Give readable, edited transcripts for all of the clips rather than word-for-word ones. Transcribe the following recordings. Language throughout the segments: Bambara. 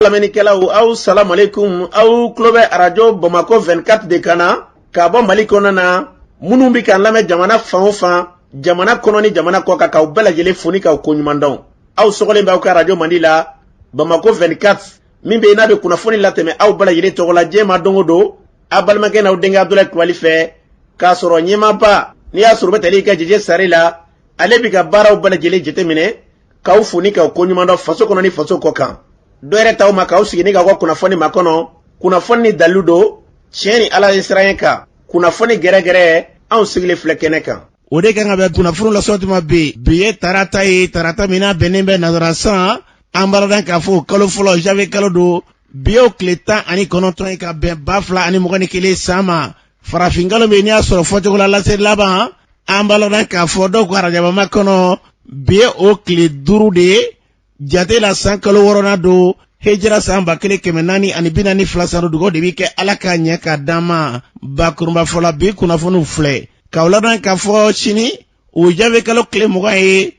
Lamɛnnikɛlaw, aw salamalekun. Aw tulo bɛ arajo Bamakɔ 24 de kan na ka bɔ Mali kɔnɔna na. Minnu bɛ k'an lamɛn jamana fan o fan, jamana kɔnɔ ni jamana kɔ kan, k'aw bɛɛ lajɛlen fo ni k'aw koɲuman dɔn. Aw sɔgɔlen bɛ aw ka arajo mandi la, Bamakɔ 24, min bɛ yen n'a bɛ kunnafoni latɛmɛ aw bɛɛ lajɛlen tɔgɔ la diɲɛ ma don o don, aw balimakɛ n'aw denkɛ Abudulayi Kulubali fɛ, k'a sɔrɔ ɲɛmaaba n'i y'a sɔrɔ u bɛ tali kɛ Jeje Sare la, ale bɛ ka baaraw bɛɛ lajɛlen jateminɛ, k'aw fo ni k'aw koɲuman dɔn faso kɔnɔ ni faso kɔ kan. Dɔ yɛrɛ t'aw ma k'aw sigi ni k'aw ka kunnafoni makɔnɔ, kunnafoni ni dalilu don, tiɲɛ ni Ala ye siran kan, kunnafoni gɛrɛgɛrɛ, anw sigilen filɛ kɛnɛ kan. O de kan ka bɛn kunnafoni lasɔrɔ tuma bɛ. Bi ye tarata ye, tarata min n'a bɛnnen bɛ nazara san, an b'a dɔn k'a fɔ kalo fɔlɔ, janvier kalo don. Bi y'o tile 19 ye ka bɛn 2021 san ma, farafin kalo min n'i y'a sɔrɔ fɔcogo la laseli laban. An b'a lɔn k'a fɔ dɔw ko arajabama kɔnɔ, bi ye o tile 5 de ye jate la, san kalo wɔɔrɔnan don, hijira san 1442 san. Dugawu de bɛ kɛ, Ala k'a ɲɛ k'a d'an ma. Bakurunba fɔla, bi kunnafoniw filɛ k'aw ladɔn k'a fɔ sini o janvier kalo tile 20 ye,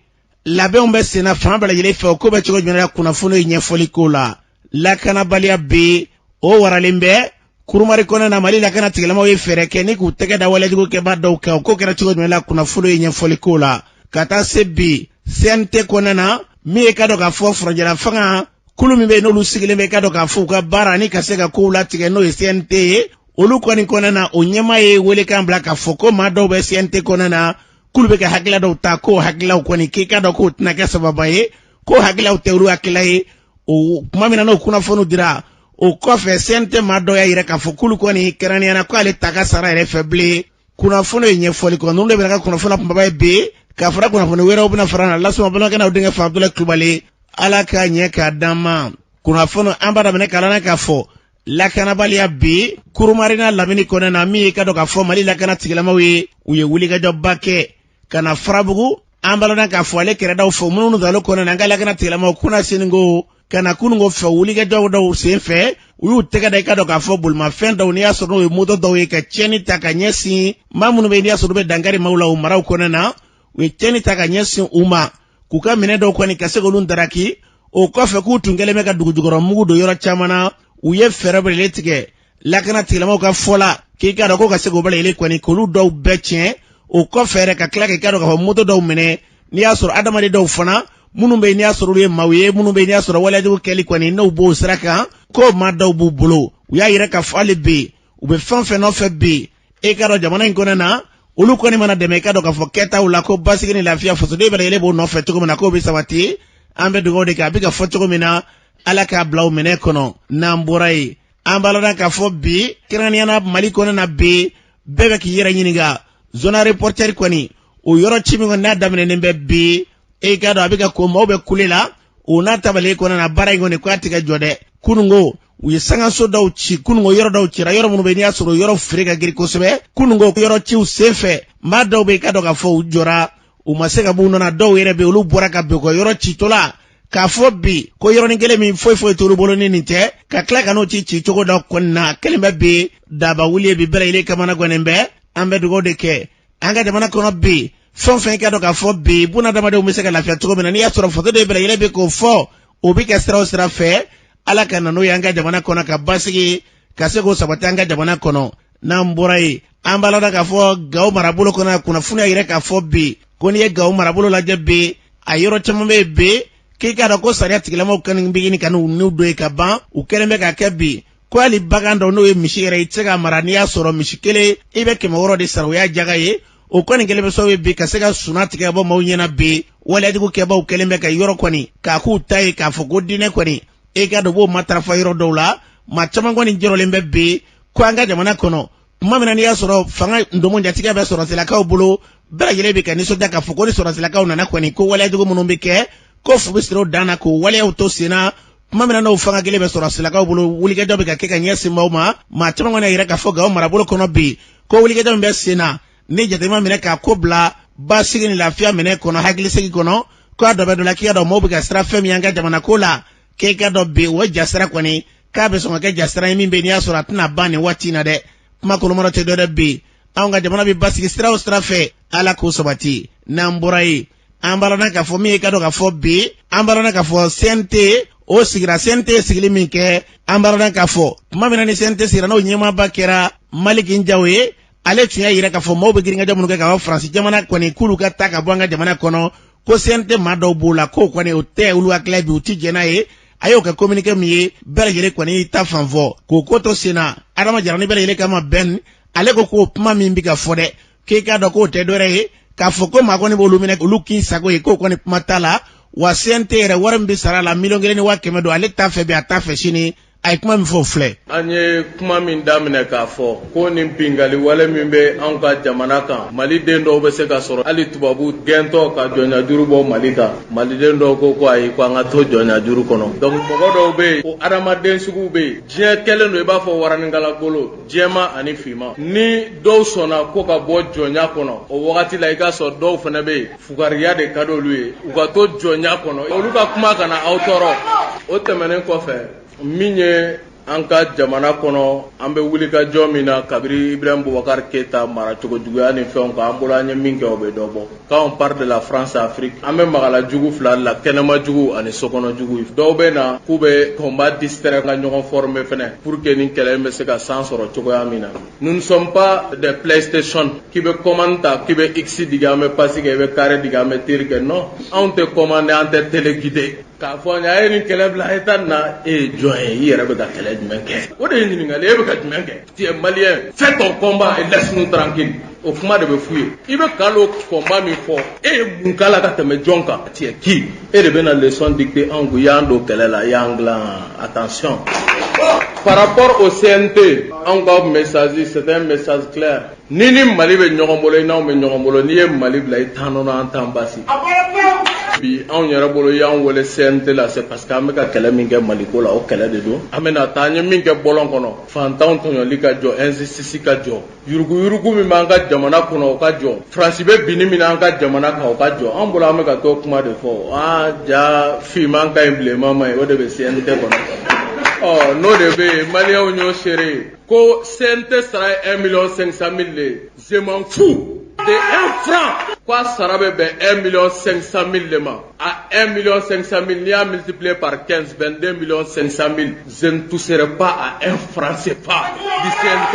labɛnw bɛ senna fan bɛɛ lajɛlen fɛ. O ko bɛ cogo jumɛn na? Kunnafoni ye ɲɛfɔli ko la, lakanabaliya bɛ o waralen bɛ Kurumari kɔnɛ na. Mali lakana tigilamaw ye fɛɛrɛ kɛ ni k'u tɛgɛ da walejugu kɛba dɔw kan. O ko kɛra cogo jumɛn la? Kunnafoni ye ɲɛfɔli ko la, ka taa se bi CNT kɔnɛ na, min ye ka dɔn k'a fɔ furancɛla fanga kulu min bɛ yen, n'olu sigilen bɛ ka dɔn k'a fɔ u ka baara ni ka se ka kow latigɛ, n'o ye CNT ye, olu kɔni kɔnɛ na, o ɲɛmaa ye welekan bila k'a fɔ ko maa dɔw bɛ CNT kɔnɛ na k'olu bɛ ka hakilila dɔw ta, k'o hakililaw kɔni k'i ka dɔn k'o tɛna kɛ sababa ye, k'o hakililaw tɛ olu hakilila ye. O tuma min na n'o kunnafoniw dira, o kɔfɛ CNT maa dɔw y'a yira k'a fɔ k'olu kɔni kɛrɛnkɛrɛnnenya k'ale ta ka sara yɛrɛ fɛ bilen. Kunnafoni ye ɲɛfɔli kɔ, ninnu de bɛna ka kunnafoni kunbaba ye bi, ka fara kunnafoni wɛrɛw bɛna fara na lasuma balimakɛ n'aw denkɛ fa Abudulayi Kulubali. Ala k'a ɲɛ k'a d'an ma. Kunnafoni, an b'a daminɛ kalan na k'a fɔ lakanabaliya bi Kurumari n'a lamini kɔnɛ na, min ye ka dɔn k'a fɔ Mali lakana tigilamaw ye, u ye wulikajɔba kɛ ka na Farabugu. An b'a lɔn k'a fɔ ale kɛrɛdaw fɛ minnu dalo kɔnɛ na, an ka lakana tigilamaw kunna siniko ka na kununko fɛ, wulikajɔ dɔw sen fɛ, u y'u tɛgɛ da i ka dɔn k'a fɔ bolimafɛn dɔw, n'i y'a sɔrɔ n'o ye moto dɔw ye, ka tiɲɛni ta ka ɲɛsin maa minnu bɛ yen, n'i y'a sɔrɔ u bɛ dankari maaw la o maraw kɔnɛ na. U ye tiɲɛni ta ka ɲɛsin u ma k'u ka minɛ dɔw kɔni ka se k'olu daraki. O kɔfɛ, k'u tun kɛlen bɛ ka dugujukɔrɔ mugu don yɔrɔ caman na, u ye fɛɛrɛ belebele tigɛ lakana tigilamaw ka fɔ la k'i k'a dɔn ko ka se k'o bɛɛ lajɛlen kɔni k'olu dɔw bɛɛ tiɲɛ. O kɔfɛ yɛrɛ, ka tila k'i k'a dɔn k'a fɔ moto dɔw minɛ, n'i y'a sɔrɔ adamaden dɔw fana minnu bɛ yen, n'i y'a sɔrɔ olu ye maaw ye minnu bɛ yen, n'i y'a sɔrɔ waleyajugu kɛli kɔni n'o b'o sira kan, k'o maa dɔw b'u bolo. U y'a yira k'a fɔ hali bi u bɛ fɛn fɛn nɔfɛ bi, e k'a dɔn jamana in kɔnɔ na, olu kɔni mana dɛmɛ i k'a dɔn k'a fɔ kɛtaw la ko basigi ni lafiya fasoden bɛɛ lajɛlen b'o nɔfɛ cogo min na, k'o bɛ sabati. An bɛ dugawu de kɛ, a bɛ ka fɔ cogo min na, Ala k'a bila o minɛ kɔnɔ. N'an bɔra yen, an b'a lɔn k'a fɔ bi, kɛrɛnkɛrɛnnenya la Mali kɔnɔ na, bi bɛɛ bɛ k'i yɛrɛ ɲininka zone aéroportuaire kɔni, o yɔrɔ ci min kɔni n'a daminɛnen bɛ bi, e k'a dɔn a bɛ ka ko maaw bɛ kule la. O n'a tabalen kɔnɔ na, baara in kɔni k'a tɛ ka jɔ dɛ. Kununko u ye sangaso dɔw ci, kununko yɔrɔ dɔw cira, yɔrɔ minnu bɛ n'i y'a sɔrɔ yɔrɔ feere ka girin kosɛbɛ. Kununko yɔrɔ ciw senfɛ, maa dɔw bɛ i k'a dɔn k'a fɔ u jɔra, u ma se ka b'u nɔ na. Dɔw yɛrɛ bɛ olu bɔra ka bin u ka yɔrɔ citɔ la, k'a fɔ bi ko yɔrɔnin kelen min foyi foyi t'olu bolo ni nin tɛ, ka tila ka n'o ci ci cogo dɔ kɔni na kelen bɛ bi daba wuli ye bi, bɛɛ lajɛlen kamana gannen bɛ. An bɛ dugawu de kɛ an ka jamana kɔnɔ bi, fɛn o fɛn i k'a dɔn k'a fɔ bi bunadamadenw bɛ se ka lafiya cogo min na, n'i y'a sɔrɔ fasoden bɛɛ lajɛlen bɛ k'o fɔ, o bɛ kɛ sira o sira fɛ, Ala ka na n'o ye an ka jamana kɔnɔ, ka basigi ka se k'o sabati an ka jamana kɔnɔ. N'an bɔra yen, an b'a lɔn k'a fɔ Gawo marabolo kɔnɔ, kunnafoniya yɛrɛ k'a fɔ bi ko n'i ye Gawo marabolo lajɛ bi, a yɔrɔ caman bɛ yen bi k'i k'a dɔn ko sariya tigilamaw kɔni bɛ ɲini ka n'u n'u don yen ka ban. U kɛlen bɛ k'a kɛ bi ko hali bagan dɔw, n'o ye misi yɛrɛ, i tɛ se ka mara, n'i y'a sɔrɔ misi kelen i bɛ 600 de sara, o y'a jaga ye. O kɔni kɛlen bɛ sababu ye bi ka se ka suna tigɛ ka bɔ maaw ɲɛna bi. Waleyajugu kɛbaw kɛlen bɛ ka yɔrɔ kɔni k'a k'u ta ye, k'a fɔ ko diinɛ kɔni e k'a dɔn b'o matarafa yɔrɔ dɔw la. Maa caman kɔni jɔrɔlen bɛ bi ko an ka jamana kɔnɔ, tuma min na n'i y'a sɔrɔ fanga ndomo jatigɛ bɛ sɔrɔsilakaw bolo, bɛɛ lajɛlen bɛ ka nisɔndiya k'a fɔ ko ni sɔrɔsilakaw nana kɔni, ko waleyajugu minnu bɛ kɛ, ko fu bɛ siri o dan na, k'o waleyaw to sen na. Tuma min na n'o fanga kelen bɛ sɔrɔsilakaw bolo, wulikajɔ bɛ ka kɛ ka ɲɛsin maaw ma. Maa caman kɔni y'a yira k'a fɔ Gawo marabolo kɔnɔ bi ko wulikajɔ min bɛ sen na, ni jateminɛ minɛ k'a ko bila basigi ni lafiya minɛ kɔnɔ, hakilisigi kɔnɔ, ko a dɔ bɛ dɔ la, k'i k'a dɔn maaw bɛ ka siran fɛn min an ka jamana ko la, k'e k'a dɔn bi o jasira kɔni k'a bɛ sɔn ka kɛ jasira ye min bɛ n'i y'a sɔrɔ a tɛna ban nin waati in na dɛ. Kuma kolomɔrɔ tɛ dɔ dɛ. Bi anw ka jamana bɛ basigi sira o sira fɛ, Ala k'o sabati. N'an bɔra yen, an b'a lɔn k'a fɔ min ye ka dɔn k'a fɔ bi, an b'a lɔn k'a fɔ CNT O sigira, CNT sigili min kɛ, an b'a dɔn k'a fɔ tuma min na ni CNT sigira, n'o ɲɛmaaba kɛra Maliki Jaw ye, ale tun y'a yira k'a fɔ maaw bɛ girinkajɔ minnu kɛ ka bɔ Faransi jamana kɔni, k'olu ka taa ka bɔ an ka jamana kɔnɔ, ko CNT maa dɔw b'o la, k'o kɔni o tɛ olu hakilila bi, u ti jɛn n'a ye. A y'o kɛ communiqué min ye, bɛɛ lajɛlen kɔni y'i ta fan fɔ k'o ko to sen na. Adama Jara ni bɛɛ lajɛlen kama bɛn, ale ko k'o kuma min bɛ ka fɔ dɛ, k'e k'a dɔn k'o tɛ dɔwɛrɛ ye k'a fɔ ko maa kɔni b'olu minɛ, olu k'i sago ye, k'o kɔni kuma t'a la. Wa CNT yɛrɛ, wari min bɛ sara la, 1,1 miliyɔn don, ale t'a fɛ bi, a t'a fɛ sini. A ye kuma min fɔ, o filɛ. An ye kuma min daminɛ k'a fɔ ko nin bingali wale min bɛ anw ka jamana kan, Maliden dɔw bɛ se ka sɔrɔ hali tubabu gɛntɔ ka jɔnjajuru bɔ Mali kan. Maliden dɔw ko ko ayi, ko an ka to jɔnjajuru kɔnɔ. Donc mɔgɔ dɔw bɛ yen, o adamaden suguw bɛ yen. Diɲɛ kɛlen don i b'a fɔ waranikala golo, jɛman ani finman. Ni dɔw sɔnna ko ka bɔ jɔnya kɔnɔ, o wagati la i k'a sɔrɔ dɔw fana bɛ yen, fugariya de ka d'olu ye, u ka to jɔnya kɔnɔ, olu ka kuma kana aw tɔɔrɔ. O tɛmɛnen kɔfɛ, min ye an ka jamana kɔnɔ, an bɛ wulikajɔ min na kabiri Ibrahim Boubacar Keita maracogo juguya ni fɛnw kan, an bolo an ye min kɛ, o bɛ dɔ bɔ. Quand on parle de la France Afrique, an bɛ magala jugu fila de la, kɛnɛma jugu ani sokɔnɔ jugu. Dɔw bɛ na k'u bɛ combat distraire, ka ɲɔgɔn former fɛnɛ pour que nin kɛlɛ in bɛ se ka san sɔrɔ cogoya min na. Nous ne sommes pas des PlayStation k'i bɛ commande ta, k'i bɛ X digi, an bɛ passe kɛ, i bɛ carré digi, an bɛ tir kɛ. Non, anw tɛ commander, an tɛ téléguidé k'a fɔ an ye a ye nin kɛlɛ bila, a ye taa nin na. E ye jɔn ye? I yɛrɛ bɛ ka kɛlɛ jumɛn kɛ? O de ye ɲininkali. E bɛ ka jumɛn kɛ? Tu es malien, fais ton combat et laisse-nous tranquille. O kuma de bɛ f'u ye. I bɛ kalo combat min fɔ, e ye mun k'a la ka tɛmɛ jɔn kan? Tu es qui? E de bɛna leçon dicter anw kun? I y'an don kɛlɛ la, i y'an dilan. Attention, par rapport au CNT, anw ka message, c'est un message clair. Ni ni Mali bɛ ɲɔgɔn bolo, i n'anw bɛ ɲɔgɔn bolo. N'i ye Mali bila, i t'an nɔnɔ, an t'an basi. Bi anw yɛrɛ bolo, i y'an wele CNT la, c'est parce que an bɛ ka kɛlɛ min kɛ Maliko la, o kɛlɛ de don. An bɛna taa, an ye min kɛ bɔlɔn kɔnɔ, fantanw tɔɲɔli ka jɔ, injustice ka jɔ, yuruguyurugu min b'an ka jamana kɔnɔ, o ka jɔ, Faransi bɛ binni min na an ka jamana kan, o ka jɔ. An bolo, an bɛ ka t'o kuma de fɔ. Aa ja, finman ka ɲi, bilenman ma ɲi, o de bɛ CNT kɔnɔ. Ɔ n'o de bɛ yen, Maliyɛnw y'o seere ye ko CNT sara ye 1 500 000 de ye. Je m'en fous de un franc. Ko a sara bɛ bɛn 1 500 000 de ma. À 1 500 000, n'i y'a multiplier par 15, 22 500 000. Je ne toucherai pas à un franc CFA du CNT.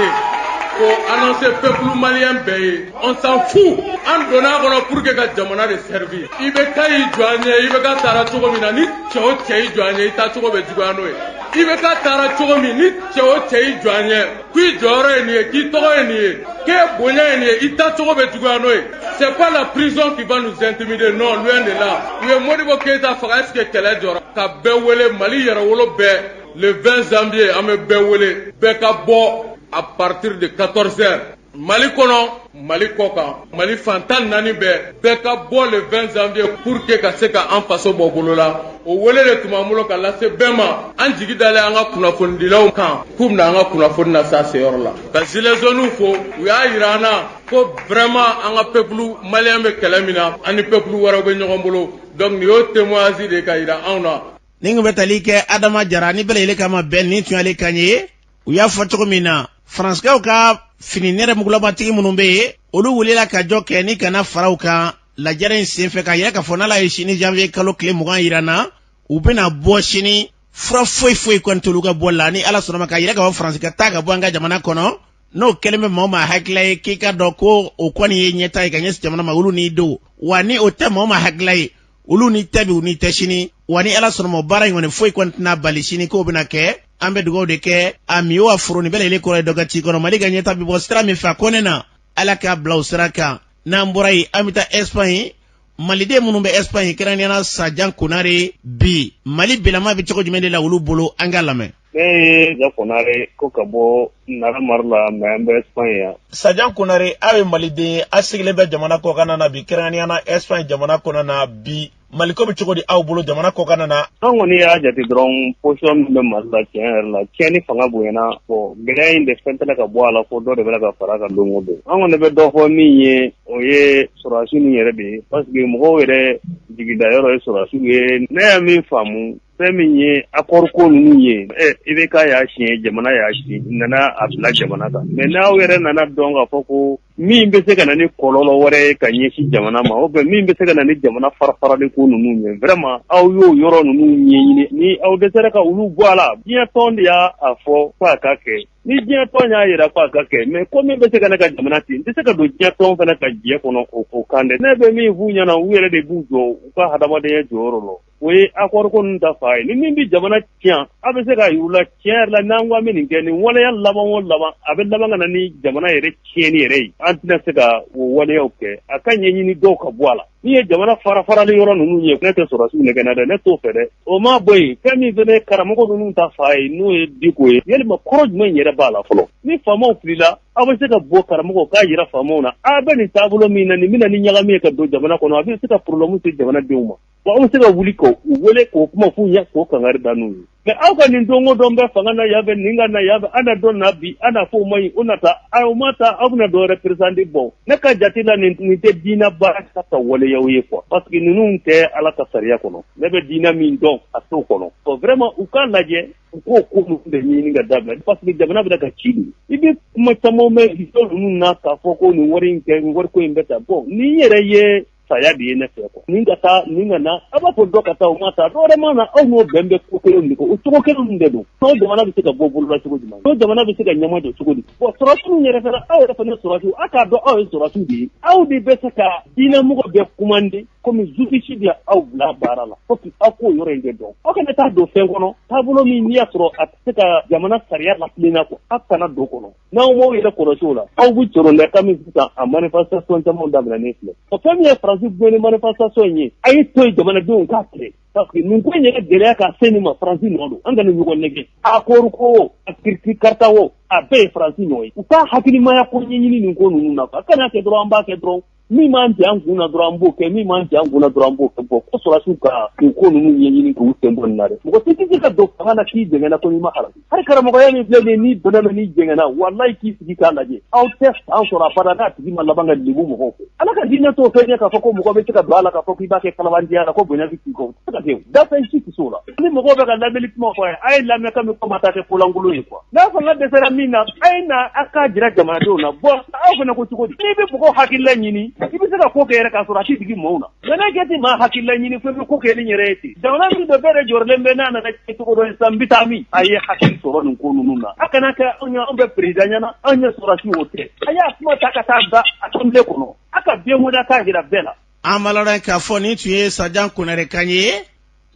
Ko annoncer peuple malien bɛɛ ye, on s'en fout. An donna a kɔnɔ pour que ka jamana de servir. IBK y'i jɔ an ɲɛ, IBK taara cogo min na, ni cɛ o cɛ y'i jɔ an ɲɛ, i taa cogo bɛ juguya n'o ye. IBK taara cogo min, ni cɛ o cɛ y'i jɔ an ɲɛ k'i jɔyɔrɔ ye nin ye, k'i tɔgɔ ye nin ye, k'e bonya ye nin ye, i taa cogo bɛ juguya n'o ye. C'est pas la prison qui va nous intimider, non, loin de là. U ye Modibo Keyita faga, est ce que kɛlɛ jɔra? Ka bɛɛ wele, Mali yɛrɛwolo bɛɛ, le 20 janvier, an bɛ bɛɛ wele, bɛɛ ka bɔ à partir de 14 heures. Mali kɔnɔ, Mali kɔ kan, Mali fan 14 bɛɛ, bɛɛ ka bɔ le 20 janvier pour que ka se ka an faso bɔ bolo la. O wele de tun b'an bolo ka lase bɛɛ ma. An jigi dalen an ka kunnafonidilaw kan k'u bɛna an ka kunnafoni lase a seyɔrɔ la. Ka gilets jaunes fo, u y'a yira an na ko vraiment an ka peuple malien bɛ kɛlɛ min na, an ni peuple wɛrɛw bɛ ɲɔgɔn bolo. Donc nin y'o témoignage de ka yira anw na. Nin kun bɛ tali kɛ Adama Jara ni bɛɛ lajɛlen kama bɛn, nin tun y'ale kan ye. U y'a fɔ cogo min na, Faransikaw ka fini nɛrɛmugulamatigi minnu bɛ yen, olu wulila ka jɔ kɛ ni kana fara u kan lajɛrɛ in senfɛ, k'a yira k'a fɔ n'ala ye sini janvier kalo tile 20 yira na, u bɛna bɔ sini. Fura foyi foyi kɔni t'olu ka bɔ la ni Ala sɔnna ma, k'a yira k'a fɔ Faransi ka taa ka bɔ an ka jamana kɔnɔ. N'o kɛlen bɛ maa o maa hakilila ye k'i ka dɔn ko o kɔni ye ɲɛta ye ka ɲɛsin jamana ma, olu n'i don wa. Ni o tɛ maa o maa hakilila ye, olu ni tɛ bi, u ni tɛ sini wa. Ni Ala sɔnna ma, baara in kɔni foyi kɔni tɛna bali sini k'o bɛna kɛ. An bɛ dugawu de kɛ a mi o a foro nin bɛɛ lajɛlen kɔrɔ ye dɔ ka ci kɔnɔ. Mali ka ɲɛta bɛ bɔ sira min fɛ, a ko ne na, Ala k'a bila o sira kan. N'an bɔra yen, an bɛ taa Espagne. Maliden minnu bɛ Espagne, kɛrɛnkɛrɛnnenya la Sajan Konare, bi Mali bilama bɛ cogo jumɛn de la olu bolo? An k'a lamɛn. Ne ye Sajan Konare ko ka bɔ Nara mara la, mais an bɛ Espagne yan. Sajan Konare, aw ye maliden ye, aw sigilen bɛ jamana kɔkan na bi, kɛrɛnkɛrɛnnenya la Espagne jamana kɔnɔna na. Bi Maliko bɛ cogo di aw bolo jamana kɔkan na? An kɔni y'a jate dɔrɔn, position min bɛ Mali la, tiɲɛ yɛrɛ la, tiɲɛni fanga bonyana. Bon, gɛlɛya in de fɛn tɛ ka bɔ a la, fo dɔ de bɛ ka fara kan don o don. An kɔni bɛ dɔ fɔ min ye, o ye sɔrɔdasi min yɛrɛ de ye, parce que mɔgɔw yɛrɛ jigida yɔrɔ ye sɔrɔdasiw ye. Ne ye min faamu Fɛn min ye accord ko ninnu ye, IBK y'a signé, jamana y'a signé, nana a bila jamana kan. Mais n'aw yɛrɛ nana dɔn k'a fɔ ko min bɛ se ka na ni kɔlɔlɔ wɛrɛ ye ka ɲɛsin jamana ma, ou bien min bɛ se ka na ni jamana fara-farali ko ninnu ye, vraiment aw y'o yɔrɔ ninnu ɲɛɲini. Ni aw dɛsɛra ka olu bɔ a la, diɲɛ tɔn de y'a fɔ k'a ka kɛ. Ni diɲɛ tɔn y'a jira k'a ka kɛ, mais ko min bɛ se ka ne ka jamana ci, n tɛ se ka don diɲɛ tɔn fana ka jɛ kɔnɔ o kan dɛ. Ne bɛ min f'u ɲɛna, u yɛrɛ de b'u jɔ u ka hadamadenya jɔyɔrɔ la. O ye accord ko ninnu ta fan ye. Ni min bɛ jamana tiɲɛ, a bɛ se k'a yir'u la tiɲɛ yɛrɛ la, n'an ko an bɛ nin kɛ, nin waleya laban o laban, a bɛ laban ka na ni jamana yɛrɛ tiɲɛni yɛrɛ ye. An tɛna se ka o waleyaw kɛ. A ka ɲɛɲini dɔw ka bɔ a la. Min ye jamana fara-farali yɔrɔ ninnu ye, ne tɛ sɔrɔdasiw nɛgɛnna dɛ, ne t'o fɛ dɛ. O ma bɔ yen, fɛn min fana ye karamɔgɔ ninnu ta fan ye, n'o ye Diko ye, yalima kɔrɔ jumɛn yɛrɛ b'a la fɔlɔ? Ni faamaw filila, aw bɛ se ka bɔ karamɔgɔw k'a jira faamaw na, aw bɛ nin taabolo min na, nin bɛna ni ɲagami ye ka don jamana kɔnɔ, a bɛ se ka problème se jamanadenw ma. Bon, aw bɛ se ka wuli k'u wele k'o kuma f'u ɲɛ, k'o kangari da n'u ye. Mais aw ka nin don o don bɛ fanga na yan fɛ, nin ka na yan fɛ, an na dɔ na bi, an na fɔ o ma ɲi, o na taa, o ma taa, aw bɛna dɔ wɛrɛ présenter. Bon, ne ka jate la, nin tɛ diinɛ baara ka waleyaw ye quoi, parce que ninnu tɛ Ala ka sariya kɔnɔ. Ne bɛ diinɛ min dɔn, a t'o kɔnɔ. Bon, vraiment u k'a lajɛ, u k'o ko ninnu de ɲini ka dabila, parce que jamana bɛna ka ci de. I bɛ kuma caman mɛn ninnu na k'a fɔ ko nin wari in kɛ, nin wariko in bɛ taa. Bon, nin yɛrɛ ye saya de ye ne fɛ quoi. Nin ka taa, nin ka na, a b'a fɔ dɔ ka taa, o ma taa, dɔ wɛrɛ ma na, aw n'o bɛn bɛ ko kelen de kɔ, o cogo kelen de don. N'o jamana bɛ se ka bɔ bolo la cogo jumɛn? N'o jamana bɛ se ka ɲɛma jɔ cogo di? Bon, sɔrɔdasiw yɛrɛ fana, aw yɛrɛ fana sɔrɔdasiw, aw k'a dɔn aw ye sɔrɔdasiw de ye. Aw de bɛ se ka diinɛmɔgɔ bɛɛ commander komi justice bɛ aw bila baara la. Faut que aw k'o yɔrɔ in de dɔn. Aw kana taa don fɛn kɔnɔ, taabolo min n'i y'a sɔrɔ a tɛ se ka jamana sariya latilenna quoi, aw kana don kɔnɔ. N'aw m'aw yɛrɛ kɔlɔsi o la, aw bɛ coron dɛ. Kami sisan a manifestation caman daminɛnen filɛ. O fɛn min ye Faransi gɛn ni manifestation in ye, a ye to yen jamanadenw k'a kɛ, parce que nin ko in yɛrɛ gɛlɛya ka se nin ma, Faransi nɔ don. An kana ɲɔgɔn nɛgɛ. Accord ko, a kiriti karita o, a bɛɛ ye Faransi nɔ ye. U ka hakilimaya ko ɲɛɲini nin ko ninnu na. A kana kɛ dɔrɔn an b'a kɛ dɔrɔn, min m'an jɛ an kun na dɔrɔn an b'o kɛ, min m'an jɛ an kun na dɔrɔn an b'o kɛ. Bon, ko sɔrɔdasiw ka nin ko ninnu ɲɛɲini k'u sen bɔ nin na dɛ. Mɔgɔ si tɛ se ka don fanga na k'i jɛngɛnna ko n'i ma kalan. Hali karamɔgɔya min filɛ nin ye, n'i donna la n'i jɛngɛnna, walayi k'i sigi k'a lajɛ, aw tɛ san sɔrɔ abada n'a tigi ma laban ka lebu mɔgɔw fɛ. Ala ka diinɛ t'o fɛn ye k'a fɔ ko mɔgɔ bɛ se ka don a la k'a fɔ k'i b'a kɛ kalabantiya la, ko bonya bɛ k'i kɔ. O tɛ se ka kɛ o. Dafɛn si tɛ se o la. Ni mɔgɔw bɛ ka lamɛnni kuma fɔ a ye, a ye lamɛn kami ko ma taa kɛ kolankolon ye quoi. N'a fanga dɛsɛra min na, a ye na a k'a jira jamanadenw na. Bon, aw fana ko cogo di? N'i bɛ mɔgɔw hakilila ɲini, i bɛ se ka ko kɛ yɛrɛ k'a sɔrɔ a tɛ digi maaw na. Mais n'a kɛ ten, maa hakilila ɲini fo i bɛ ko kɛ ni yɛrɛ ye ten. Jamana min don, bɛɛ de jɔrɔlen bɛ n'a nana kɛ cogo dɔ ye sisan, n bɛ taa min? A ye hakili sɔrɔ nin ko ninnu na. A kana kɛ anw ye, anw bɛ président ɲɛna, anw ye sɔrɔdasiw, o tɛ. A y'a kuma ta ka taa da assemblée kɔnɔ, a ka bɛn k'a jira bɛɛ la. An b'a lɔn k'a fɔ nin tun ye Sajan Konare kan ye,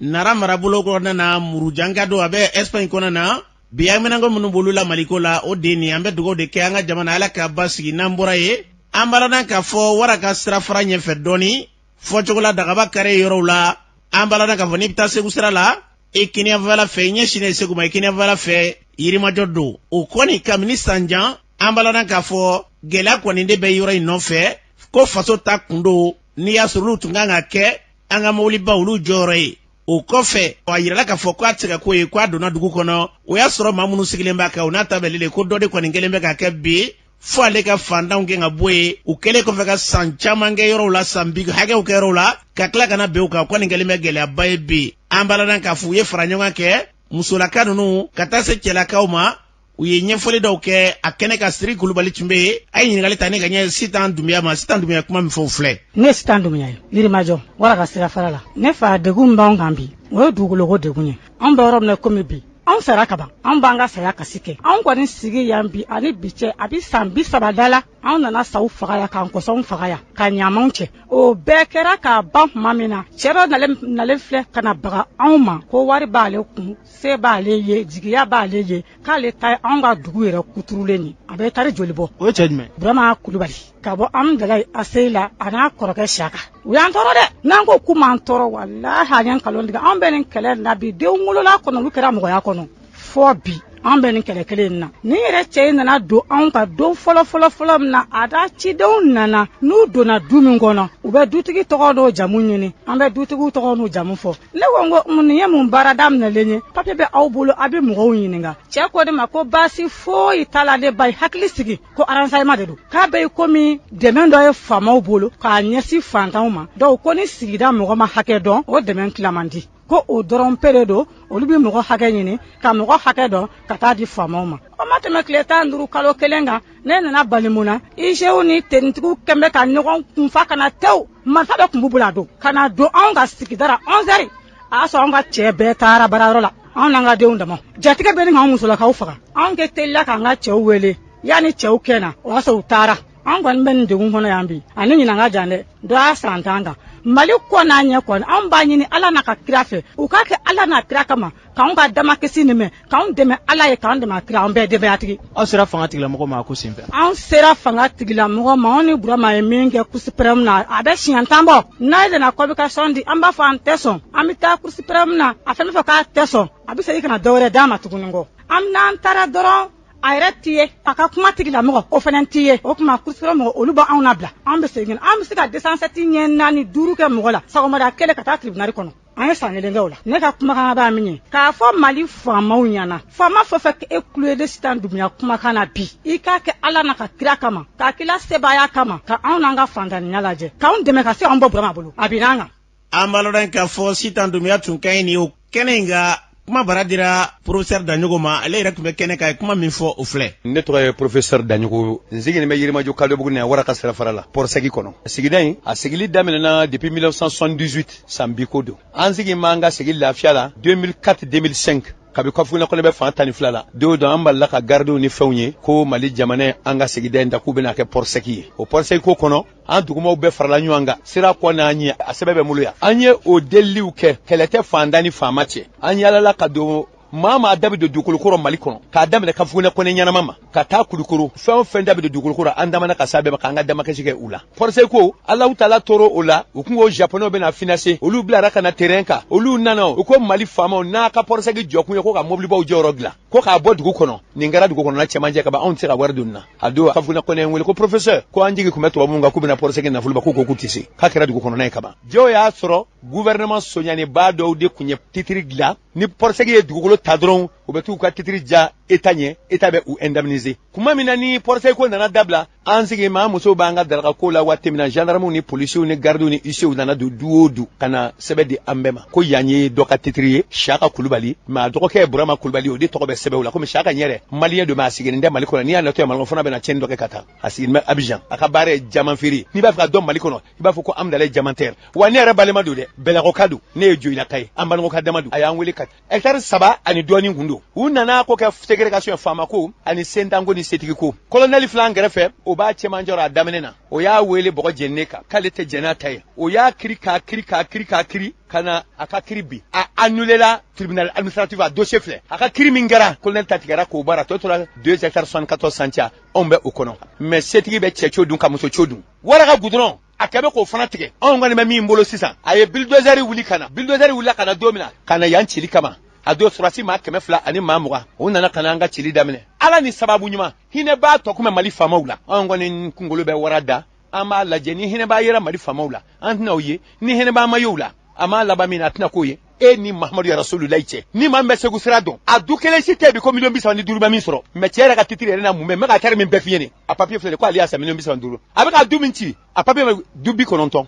Nara marabolo kɔnɔna na, Murujanga don, a bɛ Espagne kɔnɔna na. Bi haminanko minnu b'olu la Maliko la, o de nin. An bɛ dugawu de kɛ an ka jamana, Ala ka basigi. N'an bɔra yen, an b'a lɔn k'a fɔ wara ka sirafara ɲɛfɛ dɔɔni, fɔcogo la dagaba kare yɔrɔw la, an b'a lɔn k'a fɔ n'i bɛ taa Segu sira la, i kiniyanfɛla fɛ, i ɲɛsinnen Segu ma, i kiniyanfɛla fɛ, Yirimajɔ don. O kɔni kabini san jan, an b'a lɔn k'a fɔ gɛlɛya kɔni de bɛ yɔrɔ in nɔfɛ, ko faso ta kun don. N'i y'a sɔrɔ olu tun kan ka kɛ an ka mobiliba olu jɔyɔrɔ ye. O kɔfɛ, a yirala k'a fɔ k'a tɛ se ka ko ye, k'a donna dugu kɔnɔ, o y'a sɔrɔ maa minnu sigilen b'a kan, o n'a ta bɛɛ ko dɔ de kɔni kɛlen bɛ ka kɛ bi, fo ale ka fantanw gɛn ka bɔ yen. U kɛlen kɔfɛ ka san caman kɛ yɔrɔw la, san bi hakɛw kɛ yɔrɔw la, ka tila ka na bin u kan, o kɔni kɛlen bɛ gɛlɛyaba ye bi. An b'a lɔn k'a fɔ u ye fara ɲɔgɔn kɛ, musolaka ninnu ka taa se cɛlakaw ma, u ye ɲɛfɔli dɔw kɛ a kɛnɛ ka. Siri Kulubali tun bɛ yen, a ye ɲininkali ta ne ka ɲɛ Sitan Dunbiya ma. Sitan Dunbiya, kuma min fɔ o filɛ. Ne ye Sitan Dunbiya ye, Yirimajɔ wara ka sira fara la. Ne fa, degun b'anw kan bi, o ye dugukoloko degun ye. Anw bɛ yɔrɔ min na komi bi, anw sara ka ban, anw b'an ka saya kasi kɛ. Anw kɔni sigi yan bi ani bi cɛ, a bi san 30 da la. Anw nana saw faga yan, k'an kɔsɔnw faga yan, ka ɲamanw cɛ. O bɛɛ kɛra k'a ban tuma min na, cɛ dɔ nalen filɛ ka na baga anw ma ko wari b'ale kun, se b'ale ye, jigiya b'ale ye, k'ale ta ye anw ka dugu yɛrɛ kuturulen ye, a bɛ tari joli bɔ. O ye cɛ jumɛn? Burama Kulubali, ka bɔ Amudalayi ACI la, a n'a kɔrɔkɛ Siyaka. U y'an tɔɔrɔ dɛ. N'an ko k'u m'an tɔɔrɔ, walahi an ye nkalon tigɛ. Anw bɛ nin kɛlɛ in na bi, denw wolola kɔnɔ, olu kɛra mɔgɔya kɔnɔ fɔ bi, an bɛ nin kɛlɛ kelen in na. Nin yɛrɛ cɛ in nana don anw ka don fɔlɔ fɔlɔ fɔlɔ min na, a da cidenw nana, n'u donna du min kɔnɔ, u bɛ dutigi tɔgɔ n'o jamu ɲini. An bɛ dutigiw tɔgɔ n'u jamu fɔ. Ne ko n ko nin ye mun baara daminɛlen ye? Papiye bɛ aw bolo, a bɛ mɔgɔw ɲininka. Cɛ ko ne ma ko baasi foyi t'a la, ne ba ye hakili sigi, ko renseignement de don, k'a bɛ komi dɛmɛ dɔ ye faamaw bolo k'a ɲɛsin fantanw ma. Donc ko ni sigida mɔgɔ ma hakɛ dɔn, o dɛmɛ tila man di. Ko o dɔrɔn pe de don, olu bɛ mɔgɔ hakɛ ɲini ka mɔgɔ hakɛ dɔn ka taa di faamaw ma. O ma tɛmɛ tile 15 kalo kelen kan, ne nana bali mun na, IGE ni tenitigiw kɛn bɛ ka ɲɔgɔn kunfa ka na tewu, marifa bɛɛ tun b'u bolo a don, ka na don anw ka sigida la 11 heures. A y'a sɔrɔ anw ka cɛ bɛɛ taara baarayɔrɔ la, anw n'an ka denw dama. Jatigɛ bɛ ni k'anw musolakaw faga. Anw kɛ teliya k'an ka cɛw wele, yanni cɛw kɛ na, o y'a sɔrɔ u taara. An kɔni bɛ nin degun kɔnɔ yan bi, ani ɲinan ka jan dɛ, dɔ y'a san tan kan. Mali kɔ n'a ɲɛ kɔni, anw b'a ɲini Ala n'a ka kira fɛ, u k'a kɛ Ala n'a kira kama, k'anw ka damakasi nin mɛn, k'anw dɛmɛ Ala ye, k'an dɛmɛ a kira, an bɛɛ denbayatigi. Aw sera fanga tigilamɔgɔ ma a ko senfɛ? Anw sera fanga tigilamɔgɔ ma, anw ni Burama ye min kɛ Cour suprême na, a bɛ siɲɛ 10 bɔ. N'a nana convocation di, an b'a fɔ an tɛ sɔn, an bɛ taa Cour suprême na, a fɛn bɛ fɔ k'a tɛ sɔn, a bɛ segin ka na dɔ wɛrɛ d'a ma tuguni kɔ. An n'an taara dɔrɔn, a yɛrɛ t'i ye, a ka kuma tigilamɔgɔ o fana t'i ye. O tuma Cour suprême mɔgɔ olu b'anw labila, an bɛ segin, an bɛ se ka 207 ɲɛ 4 5 kɛ mɔgɔ la sɔgɔmada kelen ka taa tribunal kɔnɔ. An ye san kelen kɛ o la. Ne ka kumakan b'a min ye k'a fɔ Mali faamaw ɲɛna, faama fɛn fɛn e kulo ye ne Sitan Dunbuya kumakan na bi, i k'a kɛ Ala n'a ka kira kama, k'a k'i la sebaaya kama, ka anw n'an ka fantaniya lajɛ, k'anw dɛmɛ ka se anw bɔ Burama bolo, a bin'an kan. An b'a lɔn k'a fɔ Sitan Dunbuya tun ka ɲi nin o kɛnɛ in kan. Kuma bara dira professeur Daɲogo ma, ale yɛrɛ tun bɛ kɛnɛ kan, ye kuma min fɔ o filɛ. Ne tɔgɔ ye professeur Daɲogo, n sigilen bɛ Yirimajɔ Kadobugu ni wara ka sira fara la, Port Sec kɔnɔ. Sigida in a sigili daminɛna depuis 1978, san bi ko don. An sigi m'an ka sigi lafiya la 2004 2005, kabi Kafuguna kɔnɔ bɛ fan 12 la. Don dɔ an balila ka gardiw ni fɛnw ye ko Mali jamana ye an ka sigida in ta k'u bɛna kɛ Port Sec ye. O Port Sec ko kɔnɔ, an dugumaw bɛɛ farala ɲɔgɔn kan, sira kɔ n'an ɲɛ, a sɛbɛn bɛ n bolo yan. An ye o deliliw kɛ, kɛlɛ tɛ fantan ni faama cɛ. An yaalala ka don maa maa da bɛ don dugukolo kɔrɔ Mali kɔnɔ, k'a daminɛ Kafugunɛ kɔnɛ ɲɛnama ma ka taa Kulukoro, fɛn o fɛn da bɛ don dugukolo kɔrɔ, an damana ka s'a bɛɛ ma k'an ka damakasi kɛ u la. Port Sec ko Alahu Taala tɔɔrɔ o la, u kun ko japonɛw bɛna financer, olu bilara ka na terrain kan. Olu nana, u ko Mali faamaw n'a ka Port Sec jɔkun ye ko ka mobilibaw jɔyɔrɔ dilan, ko k'a bɔ dugu kɔnɔ. Nin kɛra dugu kɔnɔna cɛmancɛ ka ban, anw tɛ se ka wari don nin na. A don Kafugunɛ kɔnɛ ye wele ko professeur, ko an jigi tun bɛ tubabu kan k'u bɛna Port Sec nafolo ba, k'u ko k'u tɛ se, k'a kɛra dugu kɔnɔna ye ka ban. Jɔw y'a sɔrɔ gouvernement soɲanibaa dɔw de tun ye titiri dilan. Ni Port Sec ye dugukolo ta dɔrɔn, u bɛ t'u ka titiri ja État ɲɛ, État bɛ u indemniser. Kuma min na ni Port Sec ko nana dabila, an sigi maa musow b'an ka daraka ko la waati min na, gendarmew ni policiers ni gardiw ni huissiers nana don du o du ka na sɛbɛn di an bɛɛ ma ko yan ye dɔ ka titiri ye, Siyaka Kulubali, mais a dɔgɔkɛ ye Burama Kulubali, o de tɔgɔ bɛ sɛbɛn o la. Komi Siyaka ɲɛrɛ malien don, mais a sigilen tɛ Mali kɔnɔ, n'i y'a natɔ ye Mali kɔnɔ fana bɛna tiɲɛni dɔ kɛ ka taa. A sigilen bɛ Abidjan, a ka baara ye jaman feere. N'i b'a fɛ ka dɔn Mali kɔnɔ, i b'a fɔ ko Amudalayi Diamantaire. Wa ne yɛrɛ balima don dɛ, Bɛlɛkɔka don, ne ye Joyilaka ye, an balimaka dama don. A y'an wele ka hectare 3 ani dɔɔnin kun don. U nana ko kɛ ségrégation ye, faama ko ani sentanko ni setigi ko. Colonel filɛ an kɛrɛfɛ, o b'a cɛmancɛ a daminɛ na, o y'a wele bɔgɔ jeninen kan k'ale tɛ jɛn n'a ta ye. O y'a kiri k'a kiri k'a kiri k'a kiri ka na a ka kiri bi a annulé la tribunal administratif. A dossier filɛ, a ka kiri min kɛra, colonel ta tigɛra k'o baara, tɔ tora 2 hectares 74 centiares, anw bɛ o kɔnɔ. Mais setigi bɛ cɛco dun ka musoco dun, wara ka goudron a kɛ bɛ k'o fana tigɛ. Anw kɔni bɛ min bolo sisan, a ye bulldozer wuli ka na, bulldozer wulila ka na don min na ka na yan cili kama, a don sɔrɔdasi maa 220, o nana ka na an ka cili daminɛ. Ala ni sababu ɲuman, hinɛ b'a tɔ kun bɛ Mali faamaw la. Anw kɔni kunkolo bɛ wara da, an b'a lajɛ ni hinɛ b'a yera Mali faamaw la, an tɛna o ye. Ni hinɛ b'a ma ye o la, a m'a laban min na, a tɛna k'o ye. E ni Mahamadu ya Rasulullahi cɛ, ni maa min bɛ Segu sira dɔn, a du kelen si tɛ bi ko miliyɔn 35 bɛ min sɔrɔ. Mais cɛ yɛrɛ ka titiri yɛrɛ na mun bɛ, n bɛ ka tari min bɛɛ f'i ye nin, a papiye filɛ nin, ko ale y'a san miliyɔn 35, a bɛ ka du min ci, a papiye bɛ du 99.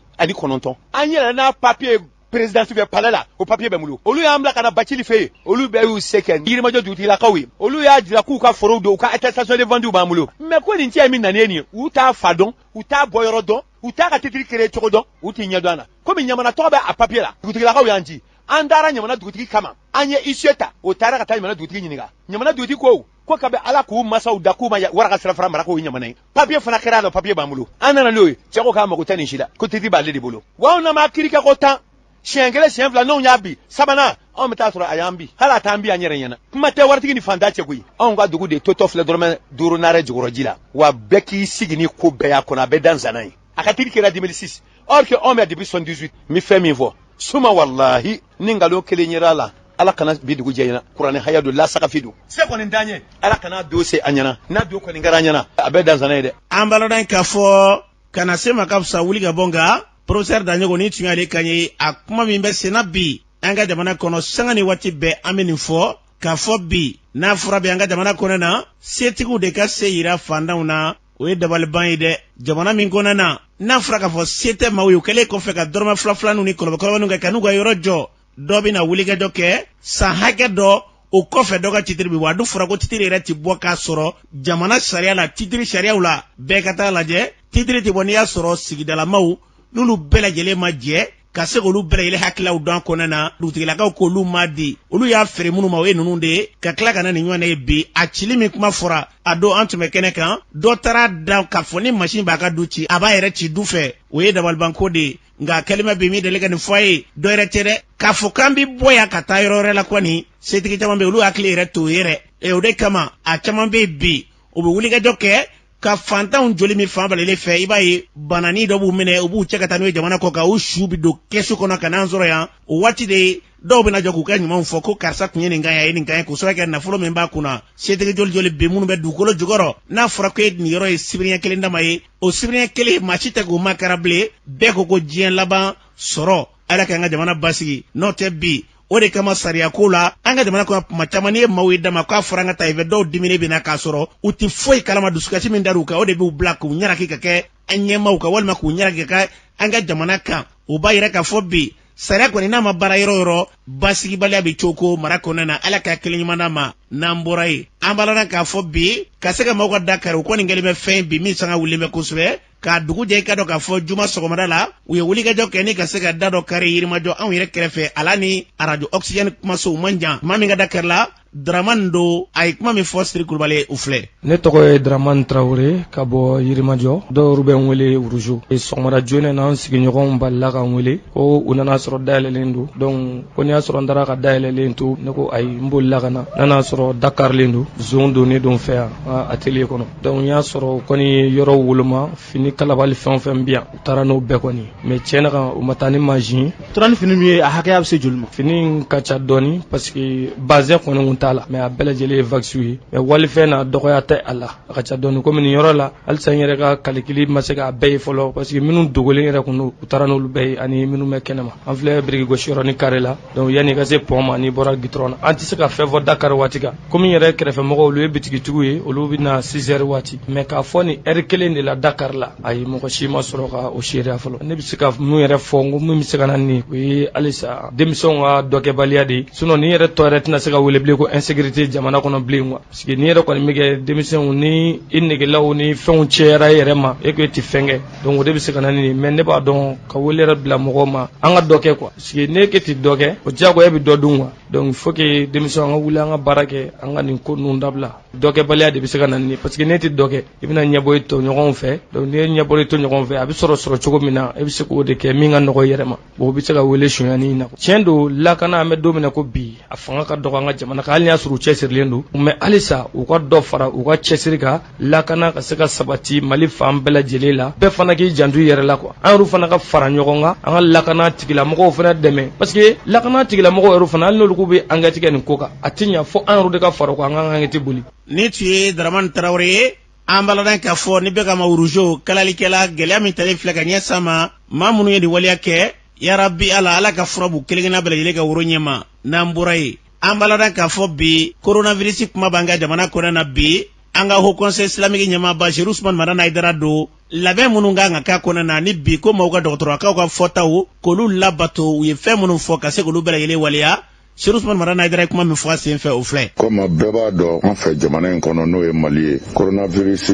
An yɛrɛ n'a papiye présidence fɛ palais la, o papiye bɛ n bolo. Olu y'an bila ka na Bacili fɛ yen, olu bɛɛ y'u se kɛ Yirimajɔ dugutigilakaw ye. Olu y'a jira k'u ka forow don, u ka attestation de vente b'an bolo. Mais ko nin cɛ min nana ye nin ye, u t'a fa dɔn, u t'a bɔyɔrɔ dɔn, u t'a ka titiri créé cogo dɔn, u t'i ɲɛ dɔn a la. Komi ɲamana tɔgɔ bɛ a papiye la, dugutigilakaw y'an ci, an taara ɲamana dugutigi kama, an ye huissier ta, o taara ka taa ɲamana dugutigi ɲininka. Ɲamana dugutigi ko kabi Ala k'u masaw da k'u ma wara ka sira fara mara k'o ye ɲamana ye. Papiye fana kɛra a la, papiye b'an bolo, an nana n'o ye. Cɛ ko k'a mago tɛ nin si la, ko titiri b'ale de bolo. Wa anw n'an ma kiiri kɛ ko tan, siɲɛ kelen, siɲɛ fila, n'anw y'a bi sabanan, anw bɛ taa sɔrɔ a y'an bi, hali a t'an bi an yɛrɛ ɲɛna. Kuma tɛ waritigi ni fantan cɛ koyi. Anw ka dugu de totɔ filɛ dɔrɔmɛ 5 naare jukɔrɔji la. Wa bɛɛ k'i sigi ni ko bɛɛ y'a kɔnɔ, a bɛɛ danzana ye. A ka titiri kɛra 2006, or que anw bɛ depuis 78. N bɛ fɛn min fɔ suma, walahi ni nkalon kelen yera a la, Ala kana bi dugu jɛ ɲɛna. Kuranɛ haya don, lasagafi don, se kɔni t'an ye, Ala kana don se an ɲɛna. N'a don kɔni kɛra an ɲɛna, a bɛɛ danzana ye dɛ. An b'a lɔn k'a fɔ kana se ma ka fisa wuli ka bɔ, nka professeur Daɲogo ni tun y'ale kan ye. A kuma min bɛ senna bi an ka jamana kɔnɔ, sanga ni waati bɛɛ an bɛ nin fɔ k'a fɔ bi, n'a fɔra bi an ka jamana kɔnɔ na, setigiw de ka se yira fantanw na, o ye dabaliban ye dɛ. Jamana min kɔnɔ na, n'a fɔra k'a fɔ se tɛ maaw ye, o kɛlen kɔfɛ ka dɔrɔmɛ fila filaninw ni kɔlɔbɛ kɔlɔbɛninw kɛ ka n'u ka yɔrɔ jɔ. Dɔ bɛna wulikajɔ kɛ san hakɛ dɔ o kɔfɛ, dɔ ka titiri bɛ bɔ. A dun fɔra ko titiri yɛrɛ ti bɔ k'a sɔrɔ jamana sariya la, titiri sariyaw la, bɛɛ ka taa lajɛ. Titiri tɛ bɔ n'i y'a sɔrɔ sigidalamaw n'olu bɛɛ lajɛlen ma jɛ ka se k'olu bɛɛ lajɛlen hakililaw dɔn kɔnɔna na. Dugutigilakaw k'olu ma di, olu y'a feere minnu ma, o ye ninnu de ye ka tila ka na nin ɲɔgɔn ye bi. A cili min kuma fɔra a don, an tun bɛ kɛnɛ kan, dɔ taara da k'a fɔ ni masin b'a ka du ci, a b'a yɛrɛ ci du fɛ. O ye dabalibanko de ye. Nka kɛlɛma bɛ min deli ka nin fɔ a ye, dɔ yɛrɛ tɛ dɛ, k'a fɔ k'an bɛ bɔ yan ka taa yɔrɔ wɛrɛ la kɔni, setigi caman bɛ olu hakili yɛrɛ t'o yɛrɛ. O de kama a caman bɛ bi, u bɛ wulikajɔ kɛ ka fantanw joli min fan balalen fɛ. I b'a ye banani dɔ b'u minɛ, u b'u cɛ ka taa n'u ye jamana kɔ kan, u su bɛ don kɛsu kɔnɔ ka n'an sɔrɔ yan. O waati de dɔw bɛna jɔ k'u ka ɲumanw fɔ ko karisa tun ye nin kan ye, a ye nin kan ye, k'o sababu kɛ nafolo min b'a kunna. Setigi joli joli bɛ minnu bɛ dugukolo jukɔrɔ, n'a fɔra ko e nin yɔrɔ ye sibiriɲɛ kelen dama ye, o sibiriɲɛ kelen maa si tɛ k'o makara bilen. Bɛɛ ko ko diɲɛ laban sɔrɔ. Ala k'an ka jamana basigi. N'o tɛ bi, o de kama sariya ko la an ka jamana kɔnɔ, kuma caman n'i ye maaw ye dama k'a fɔra an ka taa i fɛ, dɔw diminen bɛ na k'a sɔrɔ u tɛ foyi kalama. Dusukasi min dar'u kan, o de b'u bila k'u ɲaraki ka kɛ an ɲɛmaaw kan, walima k'u ɲaraki ka kɛ an ka jamana kan. O b'a yira k'a fɔ bi sariya kɔni n'a ma baara yɔrɔ yɔrɔ, basigibaliya bɛ cogo mara kɔnɔna na. Ala ka kelen ɲuman d'an ma. N'an bɔra yen, an b'a la k'a fɔ bi ka se ka maaw ka da kari, o kɔni kɛlen bɛ fɛn bi min sanga wulilen bɛ kosɛbɛ. K'a dugu jɛ, i ka dɔn k'a fɔ juma sɔgɔmada la, u ye wulikajɔ kɛ ni ka se ka da dɔ kari Yirimajɔ, anw yɛrɛ kɛrɛfɛ, ala ni arajo Oxygène kumaso man jan. Maa min ka da kari la, Dramane don. A ye kuma min fɔ Siri Kulubali, u filɛ. Ne tɔgɔ ye Dramane Tarawele ka bɔ Yirimajɔ, dɔw bɛ n wele Wuruzo. Sɔgɔmada joona na, an sigiɲɔgɔnw balila ka n wele ko u nana sɔrɔ dayɛlɛlen don. Donc ko n'i y'a sɔrɔ n taara ka dayɛlɛlen to, ne ko ayi, n bolila ka na, n nana sɔrɔ da karilen don, zon donnen don fɛ yan atelier kɔnɔ. Donc n y'a sɔrɔ kɔni ye yɔrɔ woloma, fini kalabali fɛn o fɛn bɛ yan, u taara n'o bɛɛ kɔni. Mais tiɲɛ na kan, u ma taa ni mansin ye. Tora ni fini min ye, a hakɛya bɛ se joli ma? Fini ka ca dɔɔni, parce que bazin kɔni kun t'a la, mais a bɛɛ lajɛlen ye waxu ye. Mais walifɛn na, dɔgɔya tɛ a la, a ka ca dɔɔni. Komi nin yɔrɔ la halisa, n yɛrɛ ka calcul ma se k'a bɛɛ ye fɔlɔ, parce que minnu dogolen yɛrɛ kun don, u taara n'olu bɛɛ ye, ani minnu bɛ kɛnɛma. An filɛ biriki gosi yɔrɔ ni kare la. Donc yanni i ka se pont ma, n'i bɔra goudron na, an tɛ se ka fɛn fɔ dakari waati kan. Komi n yɛrɛ kɛrɛfɛmɔgɔw, olu ye bitigitigiw ye, olu bɛ na 6 heures waati. Mais k'a fɔ nin heure kelen de la dakari la, ayi, mɔgɔ si ma sɔrɔ ka o seereya fɔlɔ. Ne bɛ se ka mun yɛrɛ fɔ, n ko min bɛ se ka na nin, o ye halisa denmisɛnw ka dɔkɛbaliya de ye. Sinon nin yɛrɛ tɔ yɛrɛ tɛna se ka wele bilen ko insécurité jamana kɔnɔ bilen quoi, parce que nin yɛrɛ kɔni bɛ kɛ denmisɛnw ni i negelaw ni fɛnw cɛyara e yɛrɛ ma, e ko e tɛ fɛn kɛ. Donc o de bɛ se ka na nin. Mais ne b'a dɔn ka wele yɛrɛ bila mɔgɔw ma, an ka dɔ kɛ quoi, parce que n'e tɛ dɔ kɛ, o diyagoya e bɛ dɔ dun quoi. Donc il faut que denmisɛnw an ka wuli, an ka baara kɛ, an ka nin ko ninnu dabila. Dɔkɛbaliya de bɛ se ka na nin, parce que n'e tɛ dɔ kɛ, i bɛna ɲɛbɔ i tɔɲɔgɔnw fɛ. Donc n'i ye ɲɛbɔ i tɔɲɔgɔnw fɛ, a bɛ sɔrɔ sɔrɔ cogo min na, e bɛ se k'o de kɛ min ka nɔgɔ i yɛrɛ ma. Bon, o bɛ se ka wele sonyani na. Tiɲɛ don, lakana, an bɛ don min na ko bi, a fanga ka dɔgɔ an ka jamana kan, hali n'a y'a sɔrɔ u cɛsirilen don. Mais halisa u ka dɔ fara u ka cɛsiri kan, lakana ka se ka sabati Mali fan bɛɛ lajɛlen la. Bɛɛ fana k'i janto i yɛrɛ la quoi. An yɛrɛ fana ka fara ɲɔgɔn kan, an ka lakana tigilamɔgɔw fana dɛmɛ, parce que lakana tigilamɔgɔw yɛrɛ fana, hali n'olu k'u bɛ enquête kɛ nin ko kan, a tɛ ɲɛ fo an yɛrɛ de ka fara o kan, an k'an enquête boli. Ni tun ye Dramane Tarawele ye. An b'a ladɔn k'a fɔ ni bɛɛ ka ma Wuruzo kalalikɛla, gɛlɛya min talen filɛ ka ɲɛ sa ma, maa minnu ye nin waleya kɛ, yarabi Ala, Ala ka fura b'u kelen kelenna bɛɛ lajɛlen ka woro ɲɛma. N'an bɔra yen, an b'a ladɔn k'a fɔ bi coronavirus kuma b'an ka jamana kɔnɔ na bi. An ka Haut Conseil islamique ɲɛmaaba Chérif Ousmane Madani Haïdara don, labɛn minnu kan ka k'a kɔnɔ na ni bi ko maaw ka dɔgɔtɔrɔkaw ka fɔtaw k'olu labato, u ye fɛn minnu fɔ ka se k'olu bɛɛ lajɛlen waleya. Chérif Ousmane Madani Haïdara ye kuma min fɔ a sen fɛ, o filɛ. Komi bɛɛ b'a dɔn, an fɛ jamana in kɔnɔ, n'o ye Mali ye, coronavirus,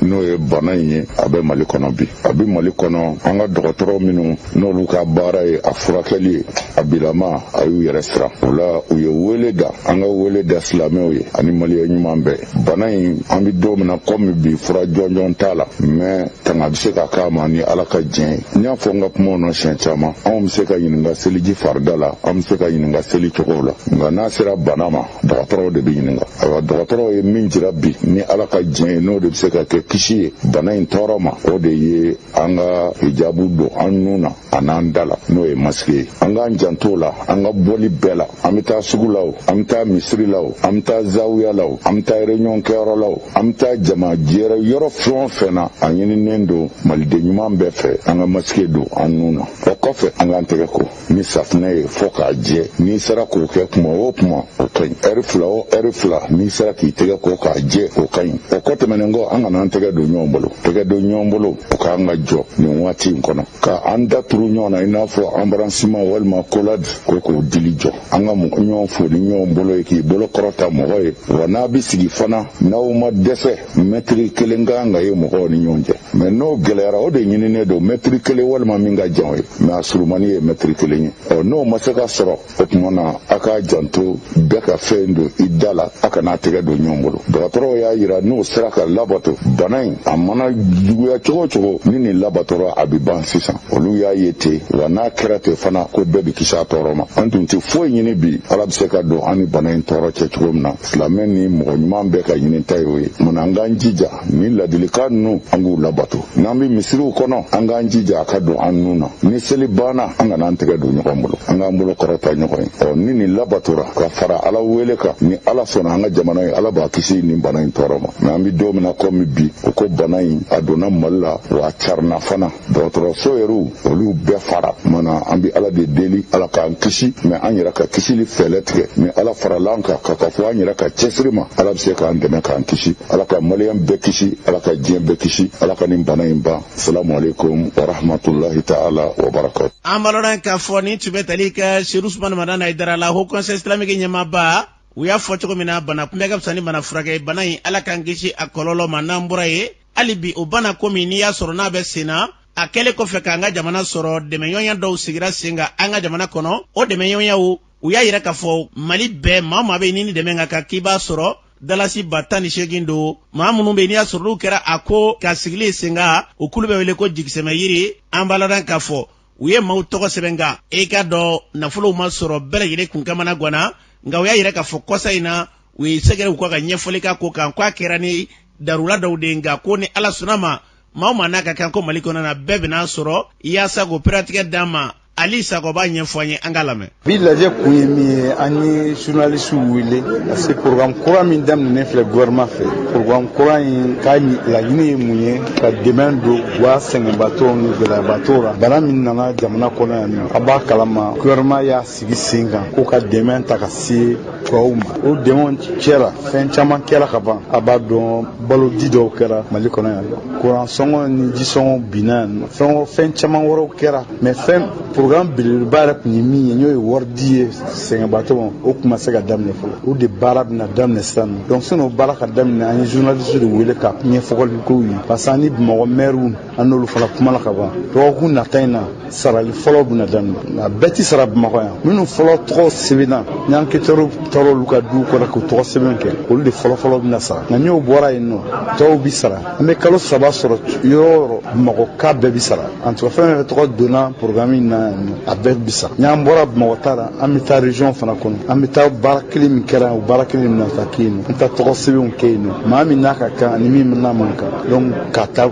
n'o ye bana in ye, a bɛ Mali kɔnɔ bi. A bɛ Mali kɔnɔ. An ka dɔgɔtɔrɔ minnu n'olu ka baara ye a furakɛli ye, a bilama a y'u yɛrɛ siran. O la, u ye wele da, an ka wele da silamɛw ye ani maliyɛn ɲuman bɛɛ. Bana in, an bɛ don min na komi bi, fura jɔnjɔn t'a la, mais tanga bɛ se ka k'a ma ni Ala ka diɲɛ ye. N y'a fɔ n ka kumaw na siɲɛ caman, anw bɛ se ka ɲininka seliji farida la, an bɛ se ka ɲininka seli cogo la, nka n'a sera bana ma, dɔgɔtɔrɔw de bɛ ɲininka. Ayiwa, dɔgɔtɔrɔw ye min jira bi, ni Ala ka diɲɛ ye, n'o de bɛ se ka kɛ kisi ye bana in tɔɔrɔ ma, o de ye an ka hijabu don an nun na a n'an da la, n'o ye masque ye. An k'an janto la an ka bɔli bɛɛ la. An bɛ taa sugu la o, an bɛ taa misiri la o, an bɛ taa zawiya la o, an bɛ taa réunion kɛyɔrɔ la o, an bɛ taa jama jɛrɛ yɔrɔ fɛn o fɛn na, a ɲininen don maliden ɲuman bɛɛ fɛ, an ka masque don an nun na. O kɔfɛ, an k'an tɛgɛ ko ni safunɛ ye fɔ k'a jɛ ni sera k'o kɛ kuma o kuma, o ka ɲi. Ɛri 2 o ɛri 2, n'i sera k'i tɛgɛ ko k'a jɛ, o ka ɲi. O kɔ tɛmɛnen kɔ, an kana an tɛgɛ don ɲɔgɔn bolo. Tɛgɛ don ɲɔgɔn bolo, o k'an ka jɔ nin waati in kɔnɔ, ka an da turu ɲɔgɔn na, i n'a fɔ embrassement walima accolade, ko k'o dili jɔ. An ka ɲɔgɔn fo ni ɲɔgɔn bolo ye, k'i bolo kɔrɔta mɔgɔ ye. Wa n'a bɛ sigi fana, n'aw ma dɛsɛ, mɛtiri 1 kan ka ye mɔgɔw ni ɲɔgɔn cɛ. Mais n'o gɛlɛyara, o de ɲininen don, mɛtiri 1 walima min ka jan o ye, mais a surumani ye mɛtiri 1 ye. Ɔ, n'o ma se ka sɔrɔ, o tuma na a k'a janto, bɛɛ ka fɛn don i da la, a kana tɛgɛ don ɲɔgɔn bolo. Dɔgɔtɔrɔw y'a yira, n'o sera ka labato, bana in a mana juguya cogo o cogo, ni nin labatɔra, a bɛ ban sisan. Olu y'a ye ten. Wa n'a kɛra ten fana, ko bɛɛ bɛ kisi a tɔɔrɔ ma. An tun tɛ foyi ɲini bi, Ala bɛ se ka don an ni bana in tɔɔrɔ cɛ cogo min na. Silamɛ ni mɔgɔ ɲuman bɛɛ ka ɲini ta ye o ye. Munna an k'an jija ni ladilikan ninnu, an k'u labato. N'an bɛ misiriw kɔnɔ, an k'an jija a ka don an nun na. Ni seli banna, an kana an tɛgɛ don ɲɔgɔn bolo, an k'an bolo kɔrɔta ɲɔgɔn ye. Ɔ, ni nin labatora ka fara Ala wele kan, ni Ala sɔnna, an ka jamana ye, Ala b'a kisi nin bana in tɔɔrɔ ma. Mais an bɛ don min na komi bi, o ko bana in a donna Mali la, wa a carina fana, dɔgɔtɔrɔso yɛrɛw olu bɛɛ fara mana. An bɛ Ala de deli, Ala k'an kisi, mais an yɛrɛ ka kisili fɛɛrɛ tigɛ. Ni Ala farala an kan, ka fɔ an yɛrɛ ka cɛsiri ma, Ala bɛ se k'an dɛmɛ k'an kisi. Ala ka Maliyɛn bɛɛ kisi, Ala ka diɲɛ bɛɛ kisi, Ala ka nin bana in ban. Salamu aleykum wa rahmatulahi ta'ala wa barakatu. An b'a lɔn k'a fɔ nin tun bɛ tali kɛ Seydou Ousmane Madani Haidara la, Haut Conseil islamique ɲɛmaaba. U y'a fɔ cogo min na, bana kunbɛ ka fisa ni bana furakɛ. Bana in, Ala k'an kisi a kɔlɔlɔ ma. N'an bɔra yen, hali bi o bana komi n'i y'a sɔrɔ n'a bɛ sen na, a kɛlen kɔfɛ k'an ka jamana sɔrɔ, dɛmɛɲɔgɔnya dɔw sigira sen kan an ka jamana kɔnɔ. O dɛmɛɲɔgɔnyaw, u y'a yira k'a fɔ Mali bɛɛ, maa o maa bɛ yen ni dɛmɛ ka kan, k'i b'a sɔrɔ dalasi 18,000 don. Maa minnu bɛ yen n'i y'a sɔrɔ n'u kɛra a ko ka sigili sen kan, o kulu bɛ wele ko jigisɛmɛ yiri. An b'a ladɔn k'a fɔ u ye maaw tɔgɔ sɛbɛn, nka e k'a dɔn nafolow ma sɔrɔ, bɛɛ lajɛlen kun kamana ganna. Nka u y'a yira k'a fɔ kɔsa in na, u ye sɛgɛrɛ u kɔ ka ɲɛfɔli k'a ko kan, k'a kɛra ni darula dɔw de ye. Nka ko ni Ala sɔnna ma, maa o maa n'a ka kan ko Mali kɔnɔ na, bɛɛ bɛna sɔrɔ yaasa k'o pɛrɛtigɛ d'an ma. Ali Sakɔ b'a ɲɛfɔ an ye, an k'a lamɛn. Bi lajɛ kun ye min ye, an ye journaliste wele parce que programme kura min daminɛnen filɛ gouvernement fɛ, programme kura in ka laɲini ye mun ye? Ka dɛmɛ don wa sɛgɛnbatɔw ni gɛlɛyabatɔw la. Bana min nana jamana kɔnɔ yan nɔ, a b'a kalama, gouvernement y'a sigi sen kan ko ka dɛmɛ ta ka se tubabuw ma. O dɛmɛw cɛ la, fɛn caman kɛra ka ban. A b'a dɔn, balodi dɔw kɛra Mali kɔnɔ yan nɔ, kuran sɔngɔ ni ji sɔngɔ binna yan nɔ, fɛn o fɛn caman wɛrɛw kɛra. Mais fɛn programme belebeleba yɛrɛ tun ye min ye, n'o ye wari di ye sɛgɛnbatɔ ma, o tun ma se ka daminɛ fɔlɔ. O de baara bɛna daminɛ sisan nɔ. Donc sani o baara ka daminɛ, an ye journaliste de wele ka ɲɛfɔli k'u ye, parce que an ni Bamakɔ maires, an n'olu fana kumana ka ban. Dɔgɔkun nata in na, sarali fɔlɔ bɛna daminɛ. A bɛɛ ti sara Bamakɔ yan. Minnu fɔlɔ tɔgɔ sɛbɛnna, ni enquêteurs taara olu ka duw kɔnɔ k'u tɔgɔ sɛbɛn kɛ, olu de fɔlɔ fɔlɔ bɛna sara. Nka n'o bɔra yen nɔ, tɔw bi sara. An bɛ kalo 3 sɔrɔ yɔrɔ o yɔrɔ, Bamakɔ ka bɛɛ bi sara. En tout cas, fɛn fɛn tɔgɔ donna programme in na, a bɛɛ bi sara. N'an bɔra Bamakɔ ta la, an bɛ taa région fana kɔnɔ. An bɛ taa baara kelen min kɛra, o baara kelen bɛna taa kɛ yen nɔ. An bɛ taa tɔgɔ sɛbɛnw kɛ yen nɔ, maa min n'a ka kan ani min n'a man kan. Donc ka taa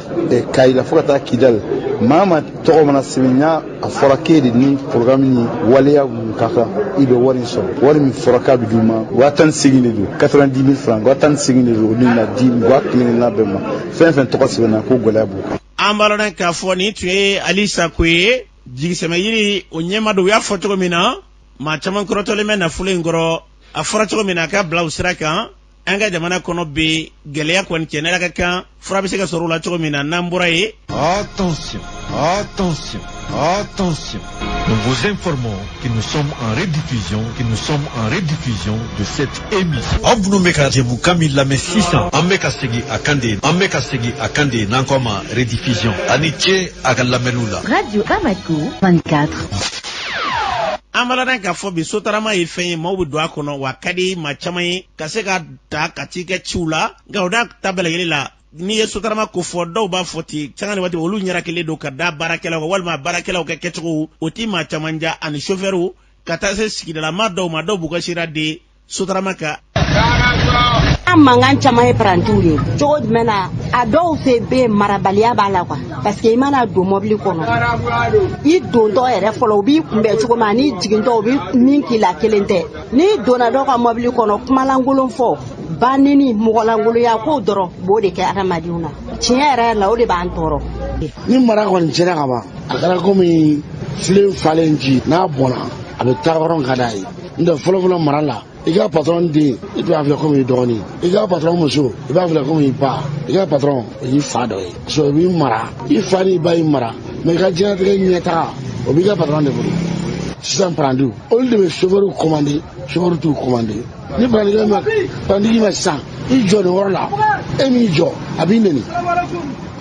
Kayi la fo ka taa Kidali, maa ma tɔgɔ mana sɛbɛn, n'a a fɔra k'e de ni programme ni waleya mun ka kan, i bɛ wari in sɔrɔ. Wari min fɔra k'a bɛ d'u ma, 18,000 de don, 90 000 francs, 18,000 de don. O de na di wa kelenna bɛɛ ma, fɛn fɛn tɔgɔ sɛbɛnna, ko gɛlɛya b'u kan. An b'a lɔn k'a fɔ nin tun ye Ali Sako ye, jigisɛmɛ yiri o ɲɛma don. U y'a fɔ cogo min na, maa caman kɔrɔtɔlen bɛ nafolo in kɔrɔ. A fɔra cogo min na, a ka bila u sira kan. An ka jamana kɔnɔ bɛ gɛlɛya kɔni cɛ, n'Ala ka kan, fura bɛ se ka sɔrɔ o la cogo min na. N'an bɔra yen. Attention, attention, attention. Nous vous informons que nous sommes en rediffusion, que nous sommes en rediffusion de cette émission. Aw minnu bɛ ka jɛmukan min lamɛn sisan, an bɛ ka segin a kan de, an bɛ ka segin a kan de, n'an ko a ma rediffusion. A ni ce a ka lamɛnniw la. Radio Bamako 24. An b'a ladɔn k'a fɔ bi, sotarama ye fɛn ye, maaw bɛ don a kɔnɔ, wa ka di maa caman ye ka se ka ta ka t'i kɛ ciw la. Nka o n'a ta bɛɛ lajɛlen la, n'i ye sotarama ko fɔ, dɔw b'a fɔ ten, sanga ni waati olu ɲɛrakelen don ka da baarakɛlaw kan, walima baarakɛlaw ka kɛcogo o ti maa caman ja, ani sofɛriw, ka taa se sigidalama dɔw ma, dɔw b'u ka sira di sotarama kan. An mankan caman ye parantiw ye cogo jumɛn na? A dɔw fɛ bɛ yen, marabaliya b'a la quoi, parce que i mana don mɔbili kɔnɔ, i dontɔ yɛrɛ fɔlɔ, u b'i kunbɛn cogo min, ani jigintɔ u bɛ min k'i la kelen tɛ. N'i donna dɔw ka mɔbili kɔnɔ, kumalankolon fɔ, banini, mɔgɔlankolonya kow dɔrɔn b'o de kɛ adamadenw na. Tiɲɛ yɛrɛ la, o de b'an tɔɔrɔ. Ni mara kɔni tiɲɛna ka ban, a kɛra komi filen falen ji, n'a bɔnna, a bɛ taa yɔrɔ ka d'a ye. N tɛ fɔlɔfɔlɔ mara la, i ka patɔrɔn den, i tun b'a filɛ komi i dɔgɔnin, i ka patɔrɔn muso, i b'a filɛ komi i ba, i ka patɔrɔn o y'i fa dɔ ye. So o b'i mara, i fa n'i ba y'i mara, mɛ i ka diɲɛlatigɛ ɲɛtaga o b'i ka patɔrɔn de bolo. Sisan parantiw, olu de bɛ sofɛriw kɔmande, sofɛriw t'u kɔmande. Ni parantikɛ ma parantigi ma sisan i jɔ nin yɔrɔ la, e m'i jɔ, a b'i neni.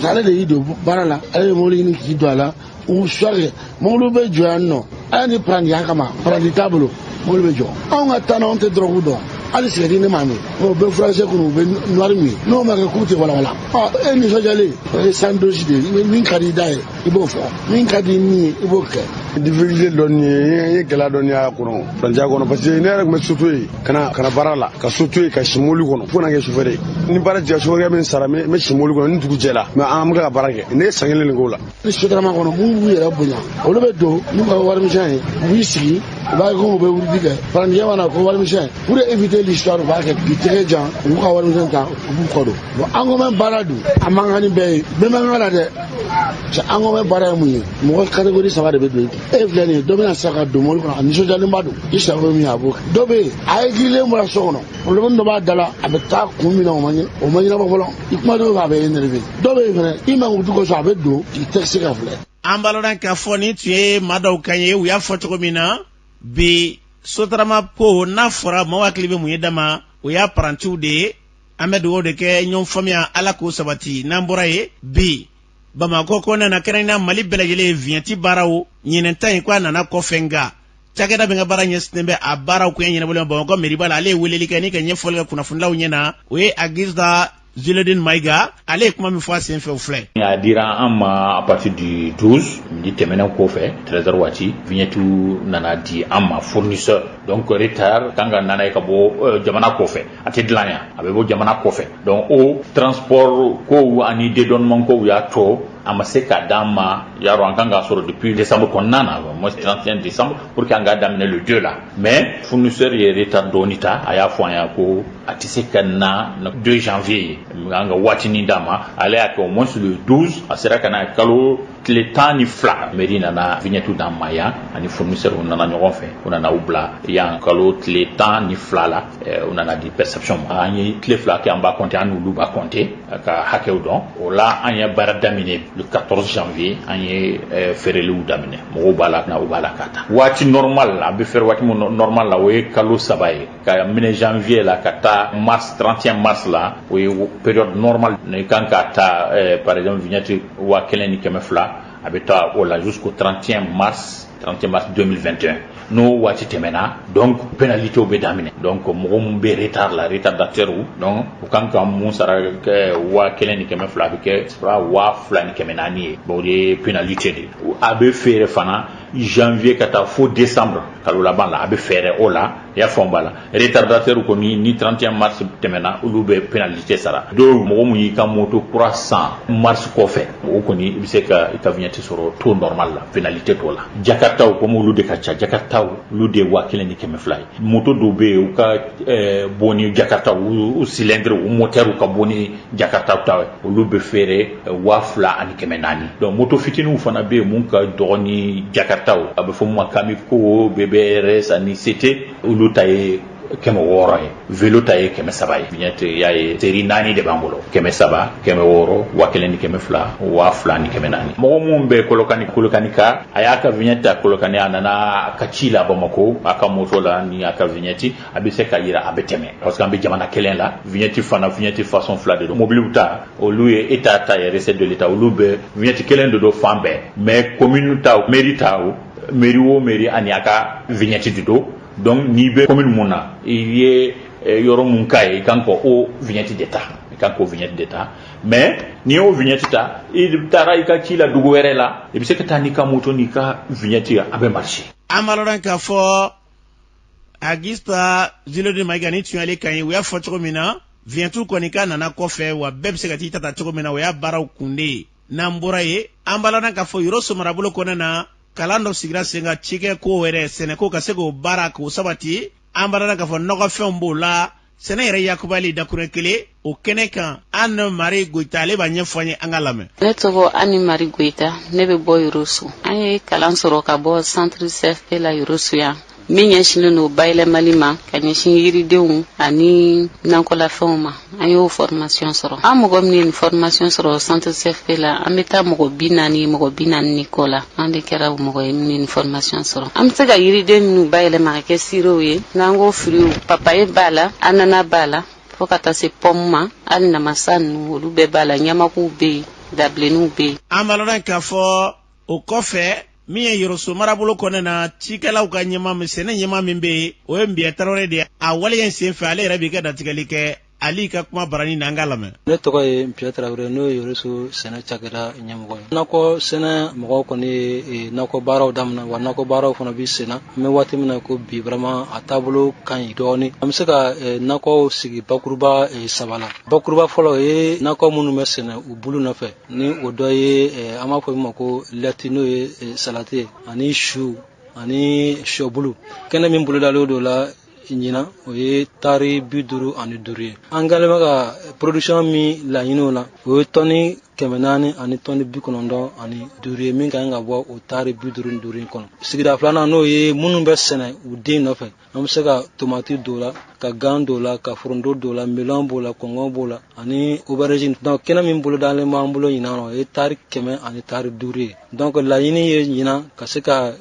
Ale de y'i don baara la, ale de ye mobili ɲini k'i don a la. U suwakɛ mobili bɛ jɔ yan nɔ, a ni parantiya kama, paranti t'a bolo, mobili bɛ jɔ. Anw ka taa na, anw tɛ dɔrɔgu dɔn, hali sigɛriti ne m'a min. O bɛ furakisɛ kunu, u bɛ noir min, n'o ma kɛ k'u tɛ walawala. Ɔ e nisɔndiyalen, o ye sans dose de ye. Min ka di i da ye, i b'o fɔ, min ka di min ye, i b'o kɛ. Difficulté dɔɔni ye, n ye gɛlɛya dɔɔni y'a kɔnɔ, parantiya kɔnɔ, parce que ne yɛrɛ tun bɛ so to yen ka na ka na baara la, ka so to yen ka si mobili kɔnɔ fo ka na kɛ sofɛri ye. Ni baara jɛra, sofɛrikɛ bɛ n sara, n bɛ si mobili kɔnɔ ni dugu jɛra, mɛ an bɛ tila ka baara kɛ. Ne ye san kelen de k'o la. Ni sotarama kɔnɔ, mun b'u yɛrɛ bonya, olu bɛ don n'u ka warimisɛn ye, u b'i sigi, u b'a kɛ komi u bɛ wurudi kɛ. Parantikɛ mana ko warimisɛn, pour éviter l'histoire, u b'a kɛ k'i tɛgɛ jan, u b'u ka warimisɛn ta, u b'u kɔ don. Bon, en commun baara dun, a man kan ni bɛɛ ye, bɛɛ man kan la dɛ. En commun baara ye mun ye? Mɔgɔ catégorie saba de bɛ don. E filɛ nin ye, dɔ bɛna sisan ka don mobili kɔnɔ, a nisɔndiyalenba don, i sago ye min ye, a b'o kɛ. Dɔ bɛ yen, a ye girilen bɔra so kɔnɔ, problème dɔ b'a da la, a bɛ taa kun min na, o ma ɲɛnabɔ fɔlɔ. I kuma dɔw fɛ, a bɛ énervé. Dɔ bɛ yen fɛnɛ, i mankutu kosɔn, a bɛ don k'i tɛ se ka filɛ. An b'a lɔn k'a fɔ nin tun ye maa dɔw kan ye, u y'a fɔ cogo min na bi, sotarama ko n'a fɔra, maaw hakili bɛ mun ye dama, o y'a parantiw de ye. An bɛ dugawu de kɛ, ɲɔgɔn faamuya, Ala k'o sabati. N'an bɔra yen bi, Bamakɔ kɔnɔna na, kɛrɛnkɛrɛnnenya Mali bɛɛ lajɛlen ye viɲɛti baaraw ɲinɛn ta in ko a nana kɔfɛ, nka cakɛda min ka baara ɲɛsinnen bɛ a baaraw koɲɛ ɲɛnabɔli ma Bamakɔ meriba la, ale ye weleli kɛ ni ka ɲɛfɔli kɛ kunnafonilaw ɲɛna. O ye Agista Ziledine Mayiga, ale ye kuma min fɔ a senfɛ, o filɛ. A dira an ma à partir du 12 midi tɛmɛnen kɔfɛ, 13 heures waati, vignette nana di an ma fournisseur. Donc retard kan ka nana ye ka bɔ jamana kɔfɛ, a tɛ dilan yan, a bɛ bɔ jamana kɔfɛ. Donc o transport kow ani dédouanement kow y'a to a ma se k'a d'an ma. Yarɔ, an kan k'a sɔrɔ depuis décembre kɔnɔna na, moins 31 décembre, pour que an k'a daminɛ le 2 la. Mais fournisseur ye retard dɔɔni ta, a y'a fɔ an ye ko a tɛ se ka na 2 janvier ye, an ka waatinin d'a ma. Ale y'a kɛ au moins le 12 a sera ka na, kalo tile 12. Mairie nana vignette d'an ma yan, ani fournisseur nana ɲɔgɔn fɛ, u nana u bila yan kalo tile 12 la, u nana di perception ma. An ye tile 2 kɛ, an b'a compter, an n'olu b'a compter ka hakɛw dɔn. O la an ye baara daminɛ le 14 janvier, an ye feereliw daminɛ, mɔgɔw b'a la na, u b'a la ka taa. Waati normal a bɛ feere waati min normal la, o ye kalo 3 ye, ka minɛ janvier la ka taa mars, 31 mars la, o ye période normale. Ni kan ka taa, par exemple vignette 1200, a bɛ taa o la jusqu'au 31 mars, 31 mars 2021. N'o waati tɛmɛna, donc pénalité bɛ daminɛ. Donc mɔgɔ min bɛ retard la, retardateur, donc u kan ka mun sara 1200, a bɛ kɛ 2400 ye. Bon, o de ye pénalité de ye. A bɛ feere fana janvier ka taa fo décembre kalo laban la, a bɛ feere o la. I y'a faamu b'a la, retardateur kɔni, ni 31 mars tɛmɛna, olu bɛ pénalité sara. Dɔw, mɔgɔ mun y'i ka moto kura san mars kɔfɛ, o kɔni i bɛ se ka i ka vignette sɔrɔ taux normal la, pénalité t'o la. Jakartaw, comme olu de ka ca, jakartaw olu de ye 1200 ye. Moto dɔw bɛ yen, u ka bon ni jakartaw, u cylindre, u moteur ka bon ni jakartaw ta ye, olu bɛ feere 2400. Donc moto fitininw fana bɛ yen mun ka dɔgɔ ni jakartaw, a bɛ fɔ mun ma Kamiko, BBRS ani CT, olu ta ye 600 ye, vélo ta ye 300 ye. Vignette, y'a ye, série naani de b'an bolo: 300, 600, 1200, 2400. Mɔgɔ mun bɛ Kolokani, Kolokani ka a y'a ka vignette ta Kolokani, a nana a ka ci la Bamako a ka moto la ni a ka vignette, a bɛ se ka yira, a bɛ tɛmɛ, parce que an bɛ jamana kelen la. Vignette fana, vignette façon fila de don. Mobiliw ta, olu ye état ta ye, recette de l'état, olu bɛ vignette kelen de don fan bɛɛ. Mais commune ta, mairie ta, mairie o mairie ani a ka vignette de don. Donc n'i bɛ commune mun na, i ye yɔrɔ mun ka ye, i kan ka o vignette de ta, i kan k'o vignette de ta. Mais n'i y'o vignette ta, i taara i ka ci la dugu wɛrɛ la, i bɛ se ka taa n'i ka moto n'i ka vignette ye, a bɛ marcher. An b'a lɔn k'a fɔ Agista Zilodi Mayiga ni tun y'ale kan ye. U y'a fɔ cogo min na, vignette kɔni k'a nana kɔfɛ, wa bɛɛ bɛ se ka t'i ta ta cogo min na, o y'a baaraw kunde ye. N'an bɔra yen, an b'a lɔn k'a fɔ Yɔrɔso marabolo kɔnɔna na, kalan dɔ sigira sen kan, cikɛ ko yɛrɛ, sɛnɛko ka se k'o baara k'o sabati. An b'a lɔn k'a fɔ nɔgɔfɛnw b'o la, sɛnɛ yɛrɛ yakubali dakurun kelen o kɛnɛ kan. Anne Marie Goyita, ale b'a ɲɛfɔ an ye, an ka lamɛn. Ne tɔgɔ Anne Marie Goyita, ne bɛ bɔ Yoroso. An ye kalan sɔrɔ ka bɔ centre CFP la Yoroso yan. Min ɲɛsinnen don bayɛlɛmali ma ka ɲɛsin yiridenw ani nakɔlafɛnw ma, an y'o formation sɔrɔ. An mɔgɔ min ye nin formation sɔrɔ centre CFP la, an bɛ taa mɔgɔ 40, mɔgɔ 40 ni kɔ la. An de kɛra mɔgɔ ye min ye nin formation sɔrɔ. An bɛ se ka yiriden minnu bayɛlɛma ka kɛ sirow ye, n'an ko fruits, papaye b'a la, ananas b'a la, fo ka taa se pomme ma, hali namasa ninnu, olu bɛɛ b'a la, ɲamakuw bɛ yen, dabilenninw bɛ yen. An b'a lɔn k'a fɔ o kɔfɛ, min ye Yoroso marabolo kɔnɔna na, cikɛlaw ka ɲɛma min, sɛnɛ ɲɛma min bɛ yen, o ye Nbiya Tarawele de ye. A waleya in senfɛ, ale yɛrɛ b'i ka datigɛli kɛ ali ka kuma barani na, an k'a lamɛn. Ne tɔgɔ ye Npiya Tarawele, n'o ye Yoroso sɛnɛ cakɛda ɲɛmɔgɔ ye. Nakɔ sɛnɛ mɔgɔw kɔni ye nakɔ baaraw daminɛ wa, nakɔ baaraw fana bi senna. An bɛ waati min na ko bi, vraiment a taabolo ka ɲi dɔɔni. An bɛ se ka nakɔw sigi bakuruba saba la. Bakuruba fɔlɔ ye nakɔ minnu bɛ sɛnɛ u bulu nɔfɛ, ni o dɔ ye an b'a fɔ min ma ko laitue, n'o ye salati ye, ani su ani sɔbulu. Kɛnɛ min bolodalen don la ɲinan, o ye tari 55 ye. An kɛlen bɛ ka production min laɲini o la, o ye tɔni 400 ani tɔni 95 ye, min ka kan ka bɔ o tari 55 in kɔnɔ. Sigida filanan, n'o ye minnu bɛ sɛnɛ u den nɔfɛ, an bɛ se ka tomati don la, ka gan don la, ka foronto don la, melon b'o la, kɔngɔ b'o la, ani aubergine. Donc kɛnɛ min bolodalen b'an bolo ɲinan, o ye tari 100 ani tari 5 ye. Donc laɲini ye ɲinan ka se ka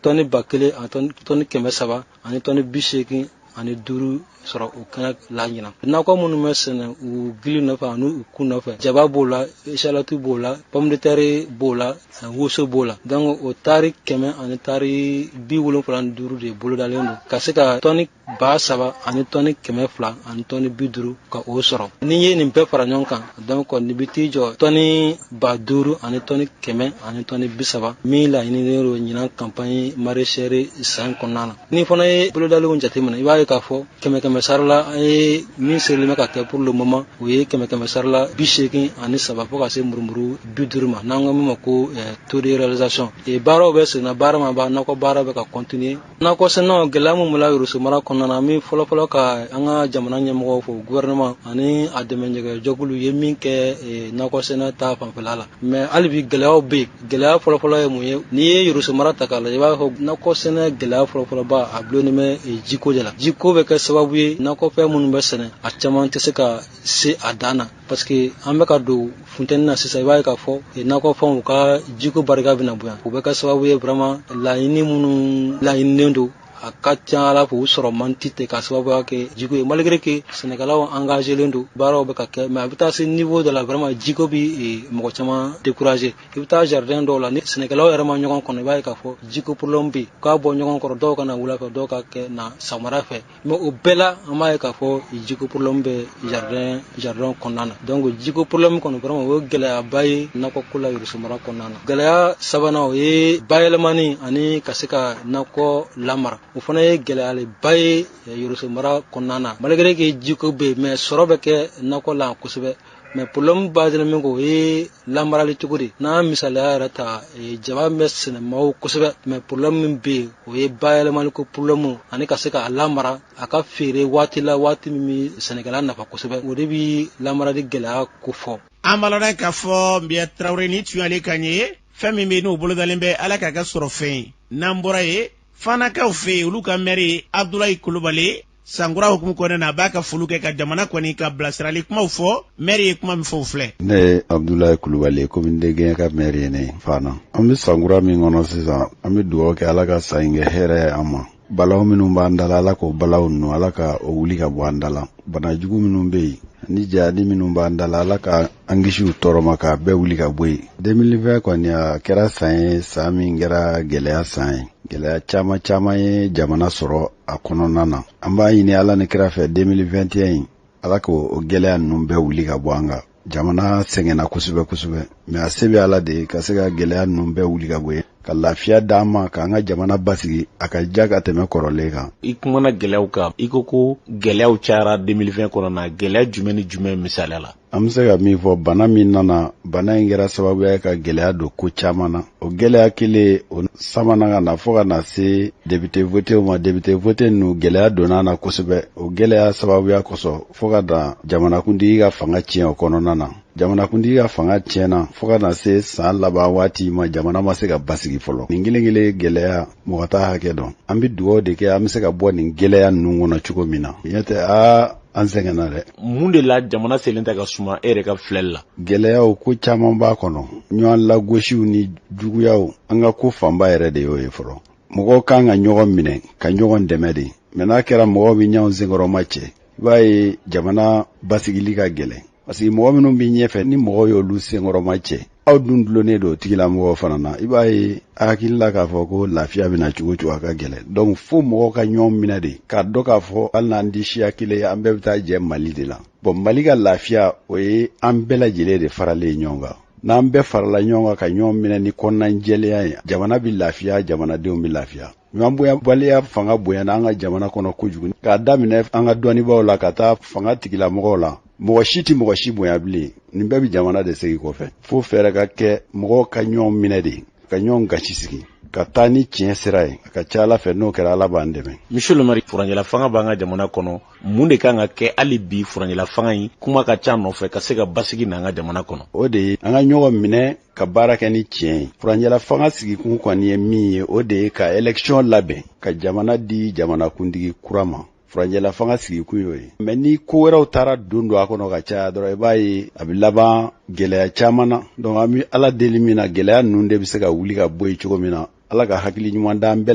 tɔni 1000 ani tɔni 300 ani tɔni 85 sɔrɔ o kɛnɛ la ɲinan. Nakɔ minnu bɛ sɛnɛ u gili nɔfɛ ani u kun nɔfɛ, jaba b'o la, échalote b'o la, pomme de terre b'o la, woso b'o la. Donc o tari 100 ani tari 75 de bolodalen don ka se ka tɔni 3000 ani tɔni 200 ani tɔni 50 ka o sɔrɔ. N'i ye nin bɛɛ fara ɲɔgɔn kan, donc nin bɛ t'i jɔ tɔni 5000 ani tɔni 100 ani tɔni 30 min laɲininen don ɲinan campagne maraîchère san kɔnɔna na. Ni fana ye bolodalenw jateminɛ, i b'a ye k'a fɔ kɛmɛ kɛmɛ sara la, an ye min serilen bɛ ka kɛ pour le moment, o ye kɛmɛ kɛmɛ sara la 83 fo ka se murumuru 50 ma, n'an ko min ma ko taux de réalisation. Baaraw bɛ senna, baara ma ban, nakɔ baara bɛ ka continuer. Nakɔ sɛnɛw, gɛlɛya min b'o la Yoroso mara kɔnɔna na, an bɛ fɔlɔfɔlɔ ka an ka jamana ɲɛmɔgɔw fo, gouvernement ani a dɛmɛjɛkɛjɛkulu ye min kɛ nakɔ sɛnɛ ta fanfɛla la. Mais hali bi gɛlɛyaw bɛ yen. Gɛlɛya fɔlɔfɔlɔ ye mun ye? N'i ye Yoroso mara ta k'a lajɛ, i b'a fɔ nakɔ sɛnɛ gɛlɛya fɔlɔfɔlɔba, a dulonnen bɛ jiko de la. Jiko bɛ kɛ sababu ye, nakɔfɛn minnu bɛ sɛnɛ, a caman tɛ se ka se a dan na, parce que an bɛ ka don funtɛni na sisan. I b'a ye k'a fɔ nakɔfɛnw ka jiko barika bɛna bonya. O bɛ kɛ sababu ye, vraiment laɲini minnu laɲininen don, a ka ca ala fɛ u sɔrɔ man ti ten, ka sababuya kɛ jiko ye. Malgré que sɛnɛkɛlaw engagelen don, baaraw bɛ ka kɛ, mais a bɛ taa se niveau dɔ la, vraiment jiko bi mɔgɔ caman décourager. I bɛ taa jardin dɔw la, ni sɛnɛkɛlaw yɛrɛ ma ɲɔgɔn kɔnɔ, i b'a ye k'a fɔ jiko problème bɛ yen, k'a bɔ ɲɔgɔn kɔrɔ, dɔw ka na wula fɛ, dɔw ka kɛ na samara fɛ, mais o bɛɛ la an b'a ye k'a fɔ jiko problème bɛ jardin kɔnɔna na. Donc jiko problème kɔni, vraiment o ye gɛlɛyaba ye nakɔ ko la Yoroso mara kɔnɔna na. Gɛlɛya sabanan, o ye bayɛlɛmani ani ka se ka nakɔ lamara. O fana ye gɛlɛyaba ye Yoroso mara kɔnɔna na. Malgré que jiko bɛ yen, mais sɔrɔ bɛ kɛ nakɔ la kosɛbɛ, mais problème basé min kan, o ye lamarali cogo de. N'an misaliya yɛrɛ ta, jaba bɛ sɛnɛ maaw kosɛbɛ, mais problème min bɛ yen, o ye bayɛlɛmali ko problème ani ka se k'a lamara a ka feere waati la, waati min bɛ sɛnɛkɛla nafa kosɛbɛ. O de bɛ lamarali gɛlɛya ko fɔ. An b'a lɔn k'a fɔ Nbiya Tarawele ni tun y'ale kan ye. Fɛn min bɛ yen, n'o bolodalen bɛ, Ala k'a kɛ sɔrɔ fɛn ye. N'an bɔra yen, Fanakaw fɛ yen, olu ka mɛri Abudulayi Kulubali, sankura hukumu kɔnɔna na, a b'a ka foli kɛ ka jamana kɔni ka bilasirali kumaw fɔ. Mɛri ye kuma min fɔ, o filɛ. Ne ye Abudulayi Kulubali ye, commune de Gɛɲɛka mɛri ye. Ne Fana, an bɛ sankura min kɔnɔ sisan, an bɛ dugawu kɛ Ala ka san in kɛ hɛrɛ ye an ma. Balaw minnu b'an da la, Ala k'o balaw ninnu, Ala ka o wuli ka bɔ an da la. Bana jugu minnu bɛ yen ni jayani minnu b'an da la, Ala ka an kisi u tɔɔrɔ ma, k'a bɛɛ wuli ka bɔ yen. 2020 kɔni, a kɛra san ye, san min kɛra gɛlɛya san ye. Gɛlɛya caman caman ye jamana sɔrɔ a kɔnɔna na. An b'a ɲini Ala ni kira fɛ, 2021 in, Ala k'o gɛlɛya ninnu bɛɛ wuli ka bɔ an kan. Jamana sɛgɛnna kosɛbɛ kosɛbɛ, mais a se bɛ Ala de ye ka se ka gɛlɛya ninnu bɛɛ wuli ka bɔ yen, ka lafiya d'an ma, k'an ka jamana basigi, a ka ja ka tɛmɛ kɔrɔlen kan. I kumana gɛlɛyaw kan, i ko ko gɛlɛyaw cayara 2020 kɔnɔ na. Gɛlɛya jumɛn ni jumɛn, misaliya la? An bɛ se ka min fɔ, bana min nana, bana in kɛra sababuya ye ka gɛlɛya don ko caman na. O gɛlɛya kelen o samana ka na fo ka na se député voté ma. Député voté ninnu, gɛlɛya donna na kosɛbɛ. O gɛlɛya sababuya kosɔn, fo ka dan jamanakuntigi ka fanga tiɲɛ o kɔnɔna na. Jamanakuntigi ka fanga tiɲɛna fo ka na se san laban waati ma, jamana ma se ka basigi fɔlɔ. Nin kelen kelen gɛlɛya, mɔgɔ t'a hakɛ dɔn. An bɛ dugawu de kɛ an bɛ se ka bɔ nin gɛlɛya ninnu kɔnɔ cogo min na. Ɲɛ tɛ aa, an sɛgɛnna dɛ. Mun de la jamana selen tɛ ka suma e yɛrɛ ka filɛli la? Gɛlɛyaw ko caman b'a kɔnɔ, ɲɔgɔn lagosiw ni juguyaw. An ka ko fanba yɛrɛ de y'o ye fɔlɔ. Mɔgɔw kan ka ɲɔgɔn minɛ ka ɲɔgɔn dɛmɛ de, mɛ n'a kɛra mɔgɔw bɛ ɲɔgɔn senkɔrɔma cɛ, i b'a ye jamana basigili ka gɛlɛn, parce que mɔgɔ minnu bɛ ɲɛfɛ, ni mɔgɔw y'olu senkɔrɔma cɛ, aw dun dulonnen don o tigilamɔgɔw fana na, i b'a ye a hakili la k'a fɔ ko lafiya bɛna cogo cogo, a ka gɛlɛn. Donc fo mɔgɔw ka ɲɔgɔn minɛ de, k'a dɔn k'a fɔ hali n'an di siya kelen ye, an bɛɛ bɛ taa jɛ Mali de la. Bon, Mali ka lafiya, o ye an bɛɛ lajɛlen de faralen ɲɔgɔn kan. N'an bɛɛ farala ɲɔgɔn kan ka ɲɔgɔn minɛ ni kɔnɔnajɛlenya ye, jamana bɛ lafiya, jamanadenw bɛ lafiya. Ɲɔgɔnbonyabaliya fanga bonyana an ka jamana kɔnɔ kojugu, k'a daminɛ an ka dɔnnibaaw la ka taa fanga tigilamɔgɔw la. Mɔgɔ si tɛ mɔgɔ si bonya bilen. Nin bɛɛ bɛ jamana de segin kɔfɛ. Fo fɛɛrɛ ka kɛ, mɔgɔw ka ɲɔgɔn minɛ de, ka ɲɔgɔn gasi sigi, ka taa ni tiɲɛ sira ye. A ka ca Ala fɛ, n'o kɛra, Ala b'an dɛmɛ. Monsieur le maire, furancɛla fanga b'an ka jamana kɔnɔ. Mun de kan ka kɛ hali bi furancɛla fanga in kuma ka ca nɔfɛ, ka se ka basigi n'an ka jamana kɔnɔ? O de ye an ka ɲɔgɔn minɛ ka baara kɛ ni tiɲɛ ye. Furancɛla fanga sigikun kɔni ye min ye, o de ye ka élection labɛn, ka jamana di jamanakuntigi kura ma. Furancɛla fanga sigikun y'o ye. Mɛ ni ko wɛrɛw taara don a kɔnɔ ka caya dɔrɔn, i b'a ye a bɛ laban gɛlɛya caman na. Donc an bɛ Ala deli min na, gɛlɛya ninnu de bɛ se ka wuli ka bɔ yen cogo min na. Ala ka hakili ɲuman d'an bɛɛ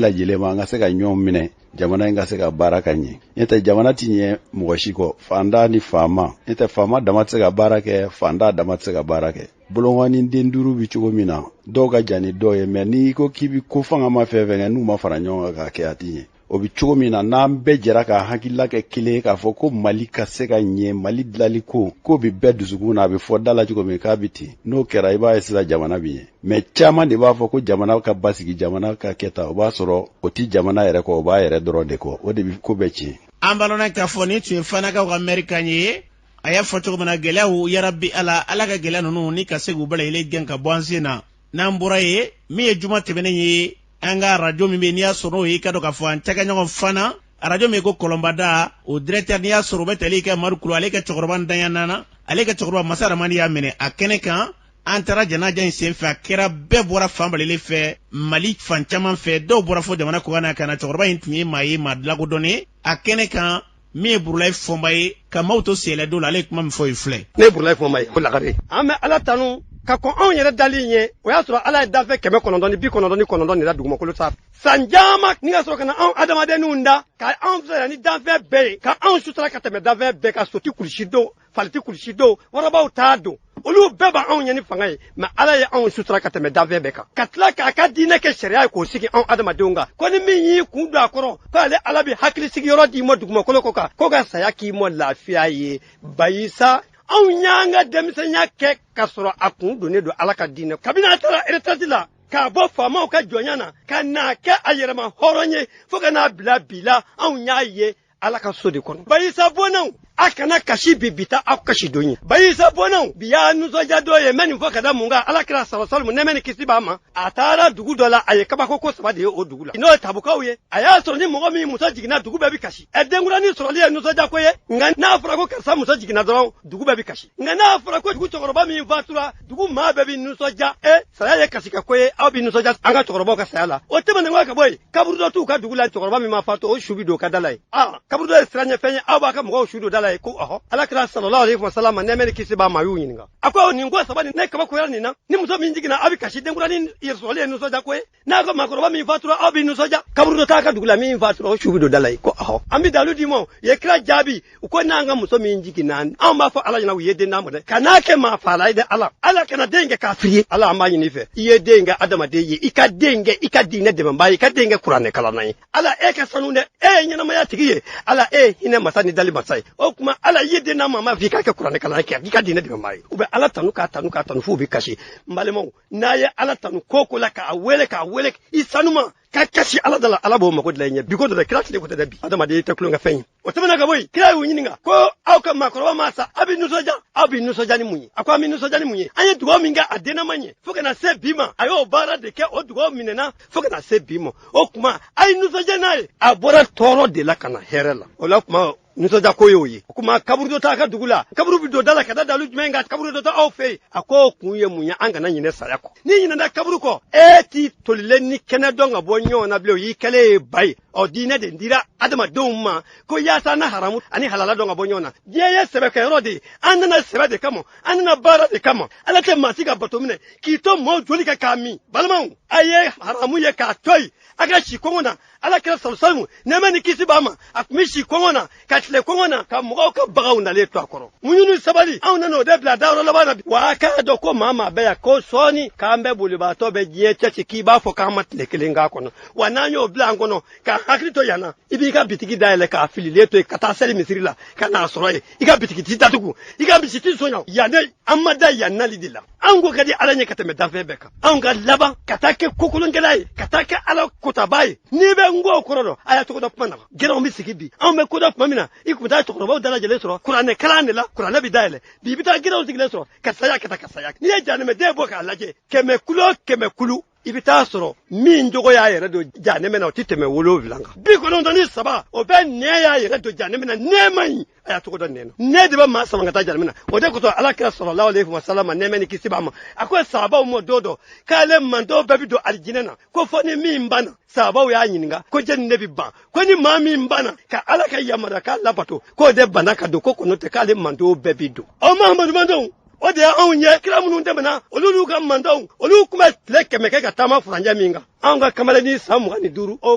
lajɛlen ma, an ka se ka ɲɔgɔn minɛ, jamana in ka se ka baara ka ɲɛ. N'o tɛ, jamana ti ɲɛ mɔgɔ si kɔ, fantan ni faama. N'o tɛ, faama dama tɛ se ka baara kɛ, fantan dama tɛ se ka baara kɛ. Bolonkɔni den duuru bi cogo min na, dɔw ka jan ni dɔw ye, mɛ n'i ko k'i bi ko fanga ma fɛn fɛn kɛ, n'u ma fara ɲɔgɔn kan k'a kɛ, a ti ɲɛ. O bɛ cogo min na, n'an bɛɛ jɛra ka hakilila kɛ kelen ye k'a fɔ ko Mali ka se ka ɲɛ, Mali dilali ko ko bɛ bɛɛ dusukun na, a bɛ fɔ da la cogo min k'a bɛ ten, n'o kɛra, i b'a ye sisan jamana bɛ ɲɛ. Mɛ caman de b'a fɔ ko jamana ka basigi, jamana ka kɛ tan, o b'a sɔrɔ o ti jamana yɛrɛ kɔ, o b'a yɛrɛ dɔrɔn de kɔ. O de bɛ ko bɛɛ tiɲɛ. An balona k'a fɔ nin tun ye Fanakaw ka mɛri kan ye. A y'a fɔ cogo min na, gɛlɛyaw, yarabi Ala, Ala ka gɛlɛya ninnu ni ka se k'u bɛɛ lajɛlen gɛn ka bɔ an sen na. N'an bɔra yen, min ye juma tɛmɛnen ye, an ka arajo min bɛ, n'i y'a sɔrɔ n'o ye, i ka dɔn k'a fɔ an cakɛɲɔgɔn fana, arajo min ko Kɔlɔnbada, o directeur, n'i y'a sɔrɔ o bɛ tali kɛ Madu Kulu, ale ka cɛkɔrɔba ntanya nana, ale ka cɛkɔrɔba Masa Ramani y'a minɛ a kɛnɛ kan. An taara janaja in sen fɛ, a kɛra bɛɛ bɔra fan balelen fɛ, Mali fan caman fɛ, dɔw bɔra fo jamana kɔkan na ka na. Cɛkɔrɔba in tun ye maa ye, maa lakodɔnnen a kɛnɛ kan. Min ye Burulayi Fɔnba ye, ka maaw to sɛlɛdo la, ale ye kuma min fɔ ye filɛ. Ne ye Burulayi Fɔnba ye ko Lagare. An bɛ Ala tanu ka kɔn anw yɛrɛ dali ɲɛ. O y'a sɔrɔ Ala ye danfɛn 999 de da dugumakolo sanfɛ san caman, ni ka sɔrɔ ka na anw adamadenninw da, ka anw fisaya ni danfɛn bɛɛ ye, ka anw sutura ka tɛmɛ danfɛn bɛɛ kan. So ti kulusi don, fali ti kulusi don, warabaw t'a don, olu bɛɛ b'anw ɲɛ ni fanga ye, mɛ Ala ye anw sutura ka tɛmɛ danfɛn bɛɛ kan, ka tila k'a ka diinɛ kɛ sariya ye k'o sigi anw adamadenw kan, ko ni min y'i kun don a kɔrɔ, ko ale Ala bɛ hakili sigiyɔrɔ d'i ma dugumakolo kɔ kan, ko ka saya k'i ma lafiya ye. Bayisa, anw y'an ka denmisɛnya kɛ ka sɔrɔ a kun donnen don Ala ka diinɛ. Kabini a taara retraite la, k'a bɔ faamaw ka jɔnya na ka n'a kɛ a yɛrɛma hɔrɔn ye, fo ka n'a bila bi la, anw y'a ye Ala ka so de kɔnɔ. Bayisa bɔnnaw, a kana kasi bi, bi ta aw kasi don ye. Bayisa bɔnnaw, bi y'a nisɔndiya don ye. N bɛ nin fɔ ka da mun kan? Ala kira sala salam, nɛɛmɛ ni kisi b'a ma, a taara dugu dɔ la, a ye kabako ko saba de ye o dugu la, n'o ye tabukaw ye. A y'a sɔrɔ ni mɔgɔ min muso jiginna, dugu bɛɛ bɛ kasi. Ɛ, denkuranin sɔrɔli ye nisɔndiya ko ye, nka n'a fɔra ko karisa muso jiginna dɔrɔn, dugu bɛɛ bɛ kasi. Nka n'a fɔra ko dugu cɛkɔrɔba min fatura, dugu maa bɛɛ bɛ nisɔndiya. E, saya ye kasi ka ko ye, aw bɛ nisɔndiya an ka cɛkɔrɔbaw ka saya la. O tɛmɛnen kɔ ka bɔ yen, kaburudo t'u ka dugu la, cɛkɔrɔba min ma fatu, o su bɛ don ka da la yen. Aa, kaburudo ye siranɲɛfɛn ye, aw b'a ka mɔgɔw su don da la yen, ko ɔhɔ. Ala kira sallallahu alaihi wasallam, nɛɛmɛ ni kisi b'a ma, a y'u ɲininka, a ko nin ko saba nin, ne kabakoyara nin na. Ni muso min jiginna, aw bɛ kasi, denkuranin sɔrɔli ye nisɔndiya ko ye. N'a ko maakɔrɔba min fatura, aw bɛ nisɔndiya, kaburudo t'a ka dugu la, min fatura, o su bɛ don da la yen, ko ɔhɔ. An bɛ dalu d'i ma. U ye kira jaabi, u ko n'an ka muso min jiginna, anw b'a fɔ Ala ɲɛna u ye den d'an ma dɛ, kan'a kɛ maa faala ye dɛ. Ala, Ala kana den kɛ kafiri ye. Ala, an b'a ɲini i fɛ, i ye den kɛ adamaden ye, i ka den kɛ i ka diinɛ dɛmɛbaa ye, i ka den kɛ kuranɛ kalanna ye. Ala, e ka sanu dɛ, e ye ɲɛnamaya tigi ye. Ala, e ye hinɛ masa ni dali masa ye. O tuma Ala, i ye den d'an ma, m'a fɔ i k'a kɛ kuranɛ kalanna ye, k'i ka diinɛ dɛmɛbaa ye. U bɛ Ala tanu, k'a tanu, k'a tanu, f'u bɛ kasi. N balimaw, n'a ye Ala tanu ko ko la, k'a wele, k'a wele i sanuma, ka kasi Ala da la, Ala b'o mago dilan i ɲɛ. Bi ko dɔ dɛ, kira tile ko tɛ dɛ. Bi adamaden tɛ tulonkɛ fɛn ye. O tɛmɛna ka bɔ yen, kira y'u ɲininka ko aw ka maakɔrɔba ma sa, aw bɛ nisɔndiya, aw bɛ nisɔndiya ni mun ye? A ko an bɛ nisɔndiya ni mun ye? An ye dugawu min kɛ a dennama ɲɛ fo ka na se bi ma, a y'o baara de kɛ, o dugawu minɛna fo ka na se bi ma. O tuma a ye nisɔndiya n'a ye, a bɔra tɔɔrɔ de la ka na hɛrɛ la. O la tuma nisɔndiya ko y'o ye. O kuma kaburudo t'a ka dugu la, kaburu bɛ don da la ka da dalu jumɛn kan? Kaburudo tɛ aw fɛ yen. A ko o kun ye mun ye? An kana ɲinɛ saya kɔ. N'i ɲinɛna kaburu kɔ, e t'i tolilen ni kɛnɛ dɔn ka bɔ ɲɔgɔn na bilen, o y'i kɛlen ye ba ye. Ɔ diinɛ de dira adamadenw ma ko yaasa na haramu ani halala dɔn ka bɔ ɲɔgɔn na. Diɲɛ ye sɛbɛkɛyɔrɔ de ye, an nana sɛbɛ de kama, an nana baara de kama. Ala tɛ maa si ka bato minɛ k'i to maaw joli kan k'a min. Balimaw, a ye haramu ye k'a to yen, a ka si kɔngɔ na. Ala kira salamu nɛɛmɛ ni kisi b'a ma, a tun bɛ si kɔngɔ na ka tile kɔngɔ na ka mɔgɔw ka bagaw nalen to a kɔrɔ. Muɲu ni sabali, anw nana o de bila dayɔrɔ laban na bi. Wa a k'a dɔn ko maa maa bɛ yan ko sɔɔni k'an bɛɛ bolibaatɔ bɛ diɲɛ cɛci k'i b'a fɔ k'an ma tile kelen k'a kɔnɔ. Wa n'an y'o bila an kɔnɔ k'a hakili to yan na, i b'i ka bitigi dayɛlɛ k'a fililen to yen ka taa seli misiri la ka n'a sɔrɔ yen, i ka bitigi t'i datugu, i ka misi t'i sonya. Yan de an ma da yan nali de la. Anw ko ka di Ala ɲɛ ka tɛmɛ danfɛn bɛɛ kan. Anw ka laban ka taa kɛ kokolonkɛla ye, ka taa kɛ Ala kotaba ye. N'i bɛ n ko kɔrɔ dɔn, a y'a tɔgɔ dɔ kuma na. Gɛrɛnw bɛ sigi bi, anw bɛ kodɔn tuma min na, i tun bɛ taa cɛkɔrɔbaw dalajɛlen sɔrɔ kuranɛ kalan de la, kuranɛ bɛ dayɛlɛ. Bi i bɛ taa gɛrɛnw sigilen sɔrɔ ka saya kɛ tan, ka saya. N'i ye janɛmɛden bɔ k'a lajɛ, 100 kulu o 100 kulu, i bɛ taa sɔrɔ min jogo y'a yɛrɛ don janɛmɛ na, o tɛ tɛmɛ 7 kan. 93 o bɛɛ nɛ y'a yɛrɛ don janɛmɛ na. Nɛ man ɲi, a y'a tɔgɔ dɔn nɛ na. Nɛ de bɛ maa sama ka taa janɛmɛ na. O de kosɔn Ala kira salalahu alayhi wa sallam, nɛɛmɛ ni kisi b'a ma, a ko sahabaw ma don dɔ k'ale mantɔn bɛɛ bɛ don alijinɛ na, ko fɔ ni min banna. Sahabaw y'a ɲininka ko jɛni de bɛ ban? Ko ni maa min banna ka Ala ka yamaruya k'a labato, k'o de banna ka don, ko kɔnɔ tɛ k'ale mantɔn bɛɛ bɛ don. O Mahamadu mantɔnw, o de y'anw ye. Kira minnu tɛmɛna, olu n'u ka mantɔnw, olu tun bɛ tile 100 kɛ ka taama furancɛ min kan, anw ka kamalennin san 25, o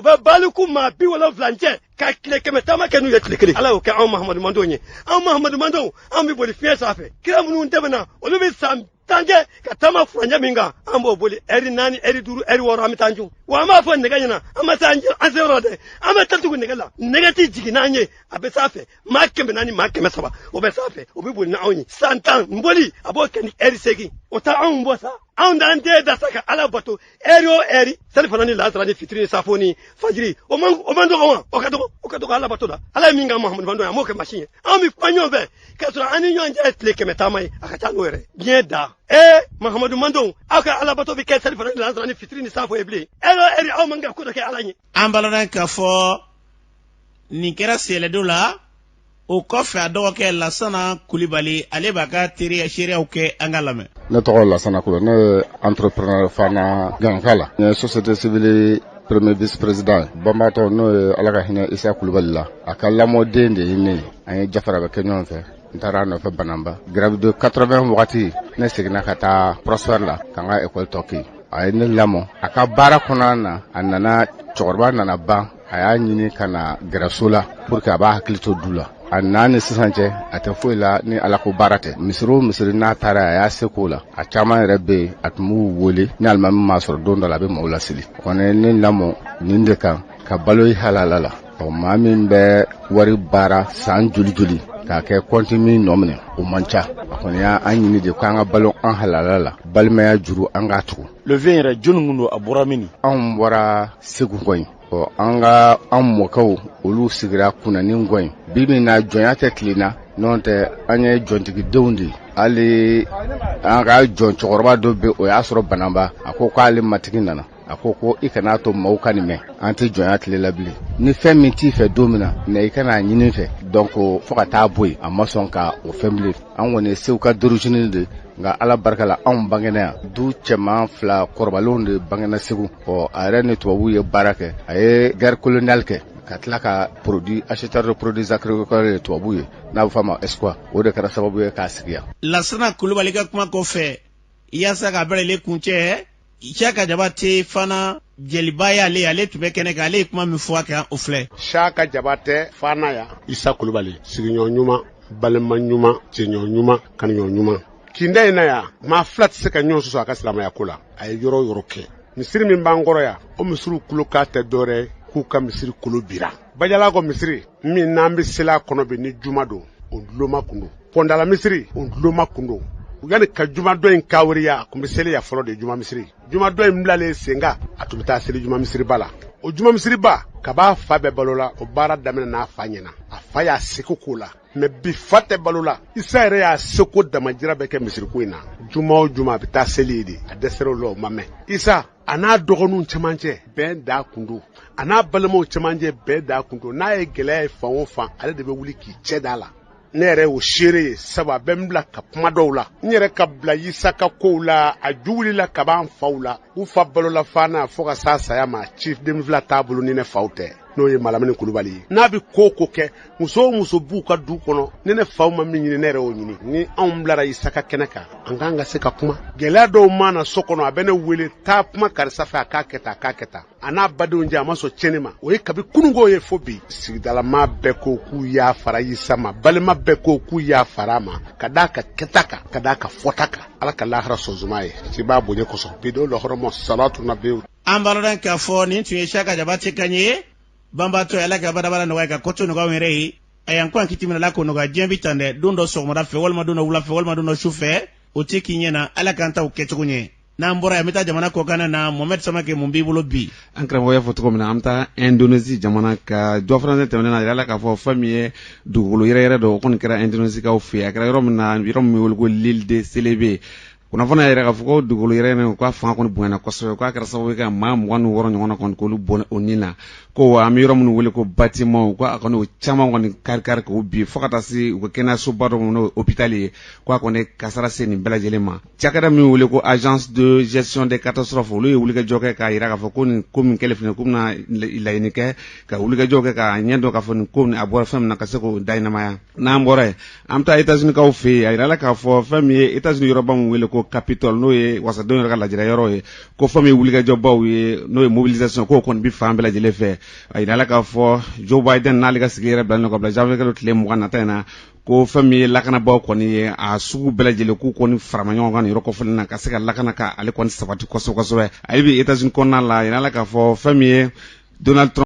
bɛ baliku maa 70 cɛ ka tile 100 taama kɛ n'u ye tile kelen. Ala y'o kɛ anw Mahamadu mantɔnw ye. Anw Mahamadu mantɔnw, anw bɛ boli fiɲɛ sanfɛ. Kira minnu tɛmɛna, olu bɛ san 10 kɛ ka taama furancɛ min kan, an b'o boli ɛri 4, ɛri 5, ɛri 6, an bɛ taa jun. Wa an b'a fɔ nɛgɛ ɲɛna, an ma se an seyɔrɔ dɛ, an bɛ taa tugu nɛgɛ la, nɛgɛ tɛ jigin n'an ye, a bɛ sanfɛ. Maa 400, maa 300, o bɛ sanfɛ, o bɛ boli n'anw ye. San 10 n boli, a b'o kɛ ni ɛri 8. O taa anw bɔ sa, anw d'an den da sa ka Ala bato ɛri o ɛri, seli fana ni lansara ni fitiri ni safo ni fajiri, o man dɔgɔ wa? O ka dɔgɔ, o ka dɔgɔ Ala bato la. Ala ye min kɛ Mahamadu mantɔn ye, a m'o kɛ masi ye. Anw bɛ kuma ɲɔgɔn fɛ k'a sɔrɔ an ni ɲɔgɔn cɛ ye tile 100 taama ye, a ka ca n'o yɛrɛ. Diɲɛ da ee Mahamadu mantɔnw, aw ka Ala bato bɛ kɛ seli fana ni lansara ni fitiri ni safo ye bilen. Ɛri o ɛri, aw man ka ko dɔ kɛ Ala ye. An balana k'a fɔ nin kɛra sɛlɛdo la. O kɔfɛ a dɔgɔkɛ Lasana Kulibali, ale b'a ka teriya seereyaw kɛ, an ka lamɛn. Ne tɔgɔ Lasana Kulubali, ne ye entrepreneur Fana Gɛnka la. N ye société civile premier vice président ye. Banbaatɔ n'o ye Ala ka hinɛ Isa Kulubali la, a ka lamɔden de ye ne ye. An ye jafara bɛ kɛ ɲɔgɔn fɛ. N taara a nɔfɛ Bananba. Grève de 80 wagati, ne seginna ka taa Prosper la ka n ka école tɔ kɛ. A ye ne lamɔ a ka baara kɔnɔna na. A nana, cɛkɔrɔba nana ban, a y'a ɲini ka na gɛrɛ so la pour que a b'a hakili to du la. A n'a ni sisan cɛ, a tɛ foyi la ni Ala ko baara tɛ. Misiri o misiri n'a taara, a y'a se k'o la. A caman yɛrɛ bɛ yen, a tun b'u wele ni alimami m'a sɔrɔ don dɔ la, a bɛ maaw laseli. O kɔni ye ne lamɔ nin de kan, ka balo i halala la. Ɔ maa min bɛ wari baara san joli joli k'a kɛ kɔnti min nɔ minɛ, o man ca. A kɔni y'an ɲini de k'an ka balo an halala la, balimaya juru an k'a tugu. Le vieux yɛrɛ jɔnni kun don, a bɔra min? Anw bɔra Segu kɔɲi. Ɔ an ka an mɔkɛw, olu sigira Kunani kɔɲi. Bi min na jɔnya tɛ tile na, n'o tɛ an ye jɔntigidenw de ye. Hali an ka jɔn cɛkɔrɔba dɔ bɛ, o y'a sɔrɔ Bananba, a ko k'ale matigi nana, a ko ko i kan'a to maaw ka nin mɛn, an tɛ jɔnya tile la bilen. Ni fɛn min t'i fɛ don min na, na i kan'a ɲini fɛ. Donc fo ka taa bɔ yen, a ma sɔn ka o fɛn bilen. An kɔni ye Segu ka d'origine de, nka Ala barika la, anw bangena yan. Du cɛman fila kɔrɔbalenw de bangena Segu. Ɔ a yɛrɛ ni tubabuw ye baara kɛ, a ye guerre coloniale kɛ ka tila ka produit acheteur de produits agricoles ye tubabu ye, n'a bɛ fɔ a ma ESCOA. O de kɛra sababu ye k'a sigi yan. Lasana Kulubali ka kuma kɔfɛ, yaasa ka bɛɛ lajɛlen kuncɛ, Siyaka Jabate fana jeliba y'ale, ale tun bɛ kɛnɛ kan, ale ye kuma min fɔ a kan, o filɛ. Siyaka Jabate Fana yan. Isa Kulubali, sigiɲɔgɔn ɲuman, balima ɲuman, cɛɲɔgɔn ɲuman, kanuɲɔgɔn ɲuman. Kinda in na yan, maa fila tɛ se ka ɲɔgɔn sɔsɔ a ka silamɛya ko la. A ye yɔrɔ o yɔrɔ kɛ, misiri min b'an kɔrɔ yan, o misiriw kulo k'a tɛ dɔwɛrɛ ye k'u ka misiri kolo bira. Bajalakɔ misiri min n'an bɛ seli a kɔnɔ bi ni juma don, o duloma kun don. Pɔndala misiri, o duloma kun don. Yanni ka juma dɔ in kawuriya, a tun bɛ seli yan fɔlɔ de, juma misiri. Juma dɔ in bilalen sen kan, a tun bɛ taa seli juma misiriba la. O juma misiriba, kab'a fa bɛ balo la, o baara daminɛ n'a fa ɲɛna, a fa y'a seko k'o la. Mais bi fa tɛ balo la, Isa yɛrɛ y'a seko damajira bɛ kɛ misiriko in na. Juma o juma a bɛ taa seli ye de, a dɛsɛr'o la, o ma mɛn. Isa a n'a dɔgɔninw cɛmancɛ bɛn da kun don, a n'a balimaw cɛmancɛ bɛn da kun don. N'a ye gɛlɛya ye fan o fan, ale de bɛ wuli k'i cɛ da la. Ne yɛrɛ y'o seere ye, sabu a bɛ n bila ka kuma dɔw la. N yɛrɛ ka bila Isa ka kow la, a ju wulila ka b'an faw la. U fa balola Fana fo ka s'a saya ma, ciden fila t'a bolo ni ne faw tɛ, n'o ye Malamini Kulubali ye. N'a bɛ ko o ko kɛ, muso o muso b'u ka du kɔnɔ, ni ne faw ma min ɲini, ne yɛrɛ y'o ɲini. Ni anw bilara Isa ka kɛnɛ kan, an kan ka se ka kuma. Gɛlɛya dɔw mana so kɔnɔ, a bɛ ne wele, taa kuma karisa fɛ, a k'a kɛ tan, a k'a kɛ tan. A n'a badenw jɛ, a ma sɔn tiɲɛni ma. O ye kabi kununko ye fo bi. Sigidalamaa bɛɛ ko k'u y'a fara Isa ma, balima bɛɛ ko k'u y'a fara a ma, ka d'a ka kɛta kan, ka d'a ka fɔta kan. Ala ka lahara sɔn zuma ye ci b'a bonya kosɔn bi don lɔhɔrɔmɔ salatu nabi. An b'a dɔn k'a fɔ nin tun ye Siyaka Jabate kan ye. Banbaatɔ ye, Ala ka badabada nɔgɔya, ka kɔtɔ nɔgɔya anw yɛrɛ ye. A y'an ko an kiti minɛ, Ala k'o nɔgɔya. Diɲɛ bi tan dɛ, don dɔ sɔgɔmada fɛ, walima don dɔ wula fɛ, walima don dɔ su fɛ, o tɛ k'i ɲɛna. Ala k'an taw kɛcogo ɲɛ. N'an bɔra yan, an bɛ taa jamana kɔkanna na. Mohamed Samake, mun b'i bolo bi? An karamɔgɔ y'a fɔ cogo min na, an bɛ taa Indonésie jamana ka dɔ fana tɛmɛnen na, a yirala k'a fɔ fɛn min ye dugukolo yɛrɛyɛrɛ dɔ, o kɔni kɛra Indonésie kaw fɛ yen. A kɛra yɔrɔ min na, yɔrɔ min bɛ wele ko l'île de Célébé. Kunnafoni y'a yira k'a fɔ ko dugukolo yɛrɛyɛrɛ k'a fanga kɔni bonyana kosɛbɛ, k'a kɛra sababu ye ka maa 26 ɲɔgɔn na kɔni k'olu bɔnɛ o ni na. Ko wa an bɛ yɔrɔ minnu wele ko bâtiment, ko a kɔni o caman kɔni kari-kari k'o bin, fo ka taa se u ka kɛnɛyasoba dɔ ma, n'o ye hôpital ye, ko a kɔni kasara se nin bɛɛ lajɛlen ma. Cakɛda min wele ko agence de gestion des catastrophes, olu ye wulikajɔ kɛ k'a yira k'a fɔ ko nin ko min kɛlen filɛ, k'u bɛna laɲini kɛ ka wulikajɔ kɛ k'a ɲɛ dɔn k'a fɔ nin ko a bɔra fɛn min na, ka se k'o daɲɛnamaya. N'an bɔra yen, an bɛ taa États-Unis kaw fɛ yen. A yirala k'a fɔ fɛn min ye États-Unis yɔrɔba min wele ko Capitole, n'o ye wasadenw yɛrɛ ka lajɛrɛ yɔrɔ ye, ko fɛn min ye wulikajɔbaw ye, n'o ye mobilisation, k'o kɔni bɛ fan bɛɛ lajɛlen fɛ. A yirala k'a fɔ Joe Biden n'ale ka sigi yɛrɛ bilalen ka bila janvier kalo tile 20 nata in na, ko fɛn min ye lakanabaaw kɔni ye a sugu bɛɛ lajɛlen, k'u kɔni farama ɲɔgɔn kan nin yɔrɔ kɔfɔlen na, ka se ka lakana ka ale kɔni sabati kosɛbɛ kosɛbɛ. Ale bɛ États-Unis kɔnɔna la. A yirala k'a fɔ fɛn min ye Donald Trump